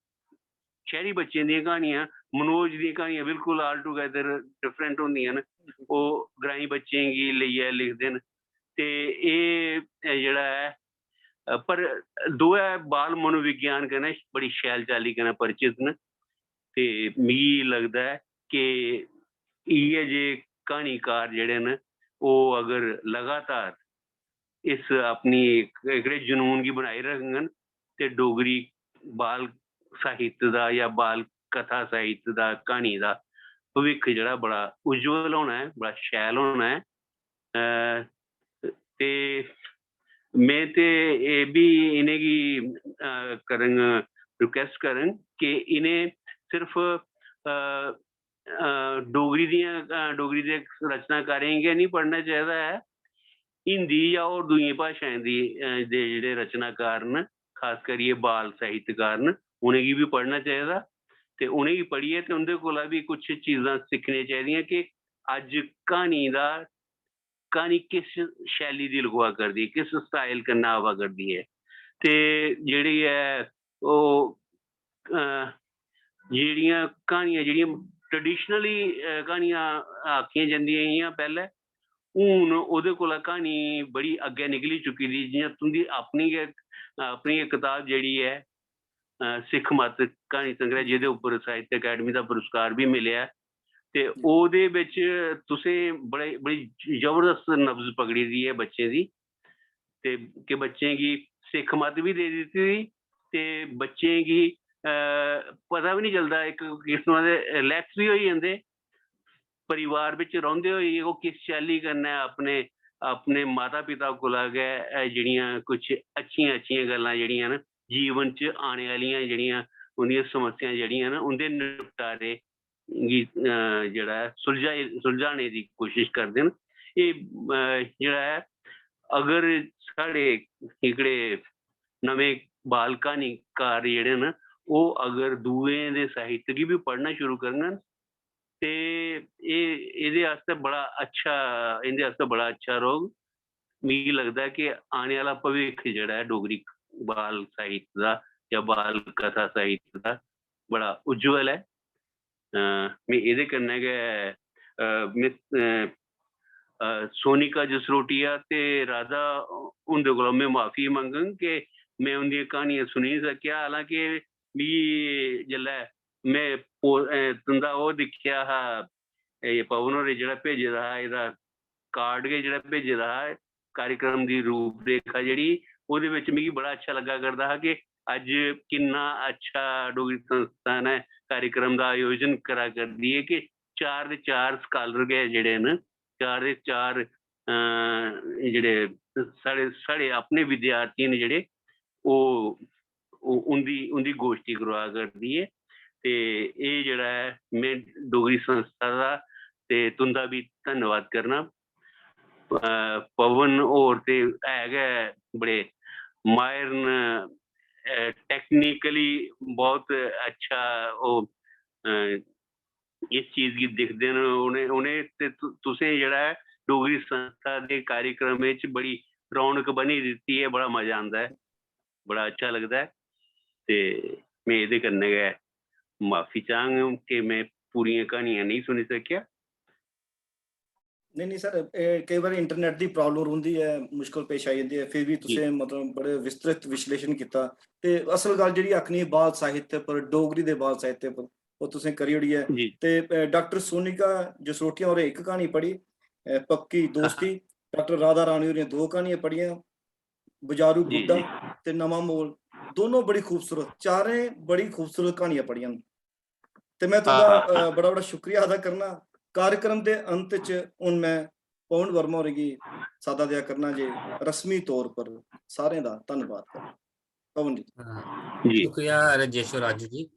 शैह्री बच्चें दियां क्हानियां, मनोज दियां क्हानियां बिल्कुल altogether different होंदियां न। ओह् ग्राईं बच्चें गी लेइयै लिखदे न। ते एह्, एह् जेह्ड़ा ऐ, अ, पर दोऐ बाल मनोविज्ञान कन्नै बड़ी शैल चाल्ली कन्नै परिचित न। ते मिगी लगदा ऐ कि इ'यै जे क्हानीकार जेह्ड़े न, ओह् अगर लगातार इस अपनी इक, एह्कड़े जुनून गी बनाई रखङन ते डोगरी बाल साहित्य दा जां बाल कथा साहित्य दा, क्हानी दा भविक्ख जेह्ड़ा बड़ा उज्जवल होना ऐ, बड़ा शैल होना ऐ। अ, ते में ते एह् बी इ'नेंगी, अ, करङ, request करङ कि इ'नें सिर्फ, अ, अ, डोगरी दियां, अ, डोगरी दे रचनाकारें गी गै निं पढ़ना चाहिदा ऐ, हिंदी जां होर दूइयें भाशाएं दी, अ, दे जेह्ड़े रचनाकार न, खास करियै बाल साहित्यकार न, उ'नेंगी बी पढ़ना चाहिदा। ते उ'नेंगी पढ़ियै ते उं'दे कोला बी कुछ चीजां सिक्खनियां चाहिदियां कि अज्ज क्हानी दा, क्हानी किस शैली दी लखोआ करदी ऐ, किस style कन्नै आवा करदी ऐ। ते जेह्ड़ी ऐ ओह्, अ, जेह्ड़ियां क्हानियां, जेह्ड़ियां traditionally, अ, क्हानियां आखियां जंदियां हियां पैह्लें, हून ओह्दे कोला क्हानी बड़ी अग्गें निकली चुकी दी। जि'यां तुं'दी अपनी गै, अपनी गै कताब जेह्ड़ी ऐ, अ, सिक्ख मत क्हानी संग्रह, जेह्दे उप्पर साहित्य अकैडमी दा पुरस्कार बी मिलेआ ऐ, ते ओह्दे बिच तुसें बड़े, बड़ी जबरदस्त नब्ज पकड़ी दी ऐ बच्चें दी, ते कि बच्चें गी सिक्ख मत बी देई दित्ती दी, ते बच्चें गी, अ, पता बी निं चलदा, इक किस्मा दे relax बी होई जंदे। परिवार बिच रौंह्दे होई ओह् किस चाल्ली कन्नै अपने, अपने माता-पिता कोला गै, अ, जेह्ड़ियां कुछ अच्छियां-अच्छियां गल्लां जेह्ड़ियां न, जीवन च आने आह्लियां जेह्ड़ियां उं'दियां समस्यां जेह्ड़ियां न, उं'दे निपटारे गी, अ, जेह्ड़ा ऐ, सुलझाई, सुलझाने दी कोशिश करदे न। एह्, अ, जेह्ड़ा ऐ, अगर साढ़े एह्कड़े नमें बाल क्हानीकार जेह्ड़े न, ओह् अगर दूएं दे साहित्य गी बी पढ़ना शुरू करङन, ते एह्, एह्दे आस्तै बड़ा अच्छा, इं'दे आस्तै बड़ा अच्छा रौह्ग। मिगी लगदा ऐ कि आने आह्ला भविक्ख जेह्ड़ा ऐ डोगरी बाल साहित्य दा जां बाल कथा साहित्य दा, बड़ा उज्जवल ऐ। अ, में एह्दे कन्नै गै, अ, में, अ, अ, सोनिका जसरोटिया ते राधा हुंदे कोला में माफी मंगङ कि में उंदियां क्हानियां सुनी निं सकेआ, हालांकि मिगी जिसलै में पो-, अ, तुं'दा ओह् दिक्खेआ हा, एह् पवन होरें जेह्ड़ा भेजे दा हा, एह्दा कार्ड गै जेह्ड़ा भेजे दा हा, कार्यक्रम दी रूपरेखा जेह्ड़ी, ओह्दे बिच मिगी बड़ा अच्छा लग्गा करदा हा कि अज्ज किन्ना अच्छा डोगरी संस्था ने कार्यक्रम दा आयोजन करा करदी ऐ कि चार दे चार स्कॉलर गै जेह्ड़े न, चार दे चार, अ, जेह्ड़े साढ़े, साढ़े अपने विद्यार्थी न जेह्ड़े, ओह्, ओह् उं'दी, उं'दी गोश्ठी करोआ करदी ऐ। ते एह् जेह्ड़ा ऐ, में डोगरी संस्था दा ते तुं'दा बी धन्नवाद करना। अ, पवन होर ते है गै बड़े माहिर न, अ, technically बहुत अच्छा ओह्, अ, इस चीज गी दिखदे न। उ'नें, उ'नें ते तु-, तुसें जेह्ड़ा ऐ, डोगरी संस्था दे कार्यक्रमें च बड़ी रौनक बनी दित्ती ऐ, बड़ा मजा आंदा ऐ, बड़ा अच्छा लगदा ऐ। ते में एह्दे कन्नै गै माफी चाह्ङ कि में पूरियां क्हानियां नेईं सुनी सकेआ। नेईं, नेईं सर, एह् केईं बारी इंटरनेट दी प्रॉब्लम रौंह्दी ऐ, मुश्कल पेश आई जंदी ऐ, फिर बी तुसें, मतलब, बड़े विस्तृत विश्लेषण कीता। ते असल गल्ल जेह्ड़ी आखनी, बाल साहित्य पर, डोगरी दे बाल साहित्य पर, ओह् तुसें करी ओड़ी ऐ। जी। ते, अ, डाक्टर सोनिका जसरोटिया होरें इक क्हानी पढ़ी, अ, पक्की दोस्ती। डाक्टर राधा रानी होरें दो क्हानियां पढ़ियां, बजारू जी, गुड्डा जी। ते नमां मोल, दोनों बड़ी खूबसूरत, चारें बड़ी खूबसूरत क्हानियां पढ़ियां न। ते में तुं'दा, आहा। अ, बड़ा बड़ा शुक्रिया अदा करना। कार्यक्रम दे अंत च हून में पवन वर्मा होरें गी सादा देआ करना जे रस्मी तौर पर सारें दा धन्नवाद करना। पवन जी। हाँ, जी। शुक्रिया राजेश्वर राजू जी।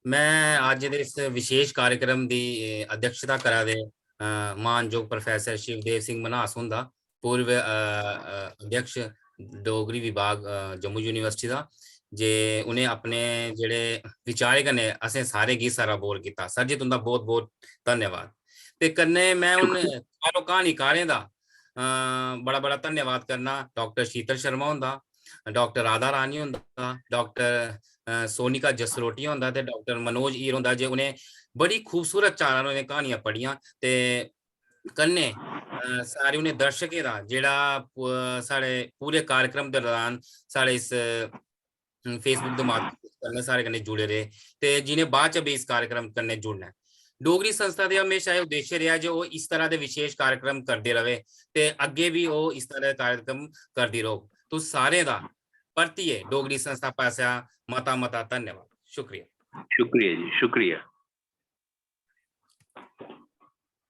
मैं अज्ज दे इस विशेष कार्यक्रम दी, ए, अध्यक्षता करा दे, अ, मानजोग प्रोफेसर शिवदेव सिंह मन्हास हुंदा, पूर्व, अ, अ, अध्यक्ष डोगरी विभाग, अ, जम्मू यूनिवर्सिटी दा, जे उ'नें अपने जेह्ड़े विचारें कन्नै असें सारे गी सराबोर कीता। सर जी, तुं'दा बहुत-बहुत धन्यवाद। ते कन्नै मैं हून शुक्रिया। चारों क्हानीकारें दा, अ, बड़ा-बड़ा धन्यवाद करना, डाक्टर शीतल शर्मा हुंदा, डाक्टर राधा रानी हुंदा, डाक्टर, अ, सोनिका जसरोटिया हुंदा ते डाक्टर मनोज हीर हुंदा, जे उ'नें बड़ी खूबसूरत चारां उ'नें क्हानियां पढ़ियां ते कन्नै, अ, सारे उ'नें दर्शकें दा जेह्ड़ा पू-, साढ़े पूरे कार्यक्रम दे दौरान साढ़े इस, अ, Facebook दे माध्यम कन्नै साढ़े कन्नै जुड़े रेह् ते जि'नें बाद च बी इस कार्यक्रम कन्नै जुड़ना ऐ। डोगरी संस्था दे हमेशा एह् उद्देश्य रेहा जे ओह् इस तरह दे विशेष कार्यक्रम करदे र'वै ते अग्गें बी ओह् इस तरह दे कार्यक्रम करदी रौह्ग। तुस सारें दा परतियै डोगरी संस्था पासेआ मता-मता धन्यवाद। शुक्रिया। शुक्रिया जी, शुक्रिया।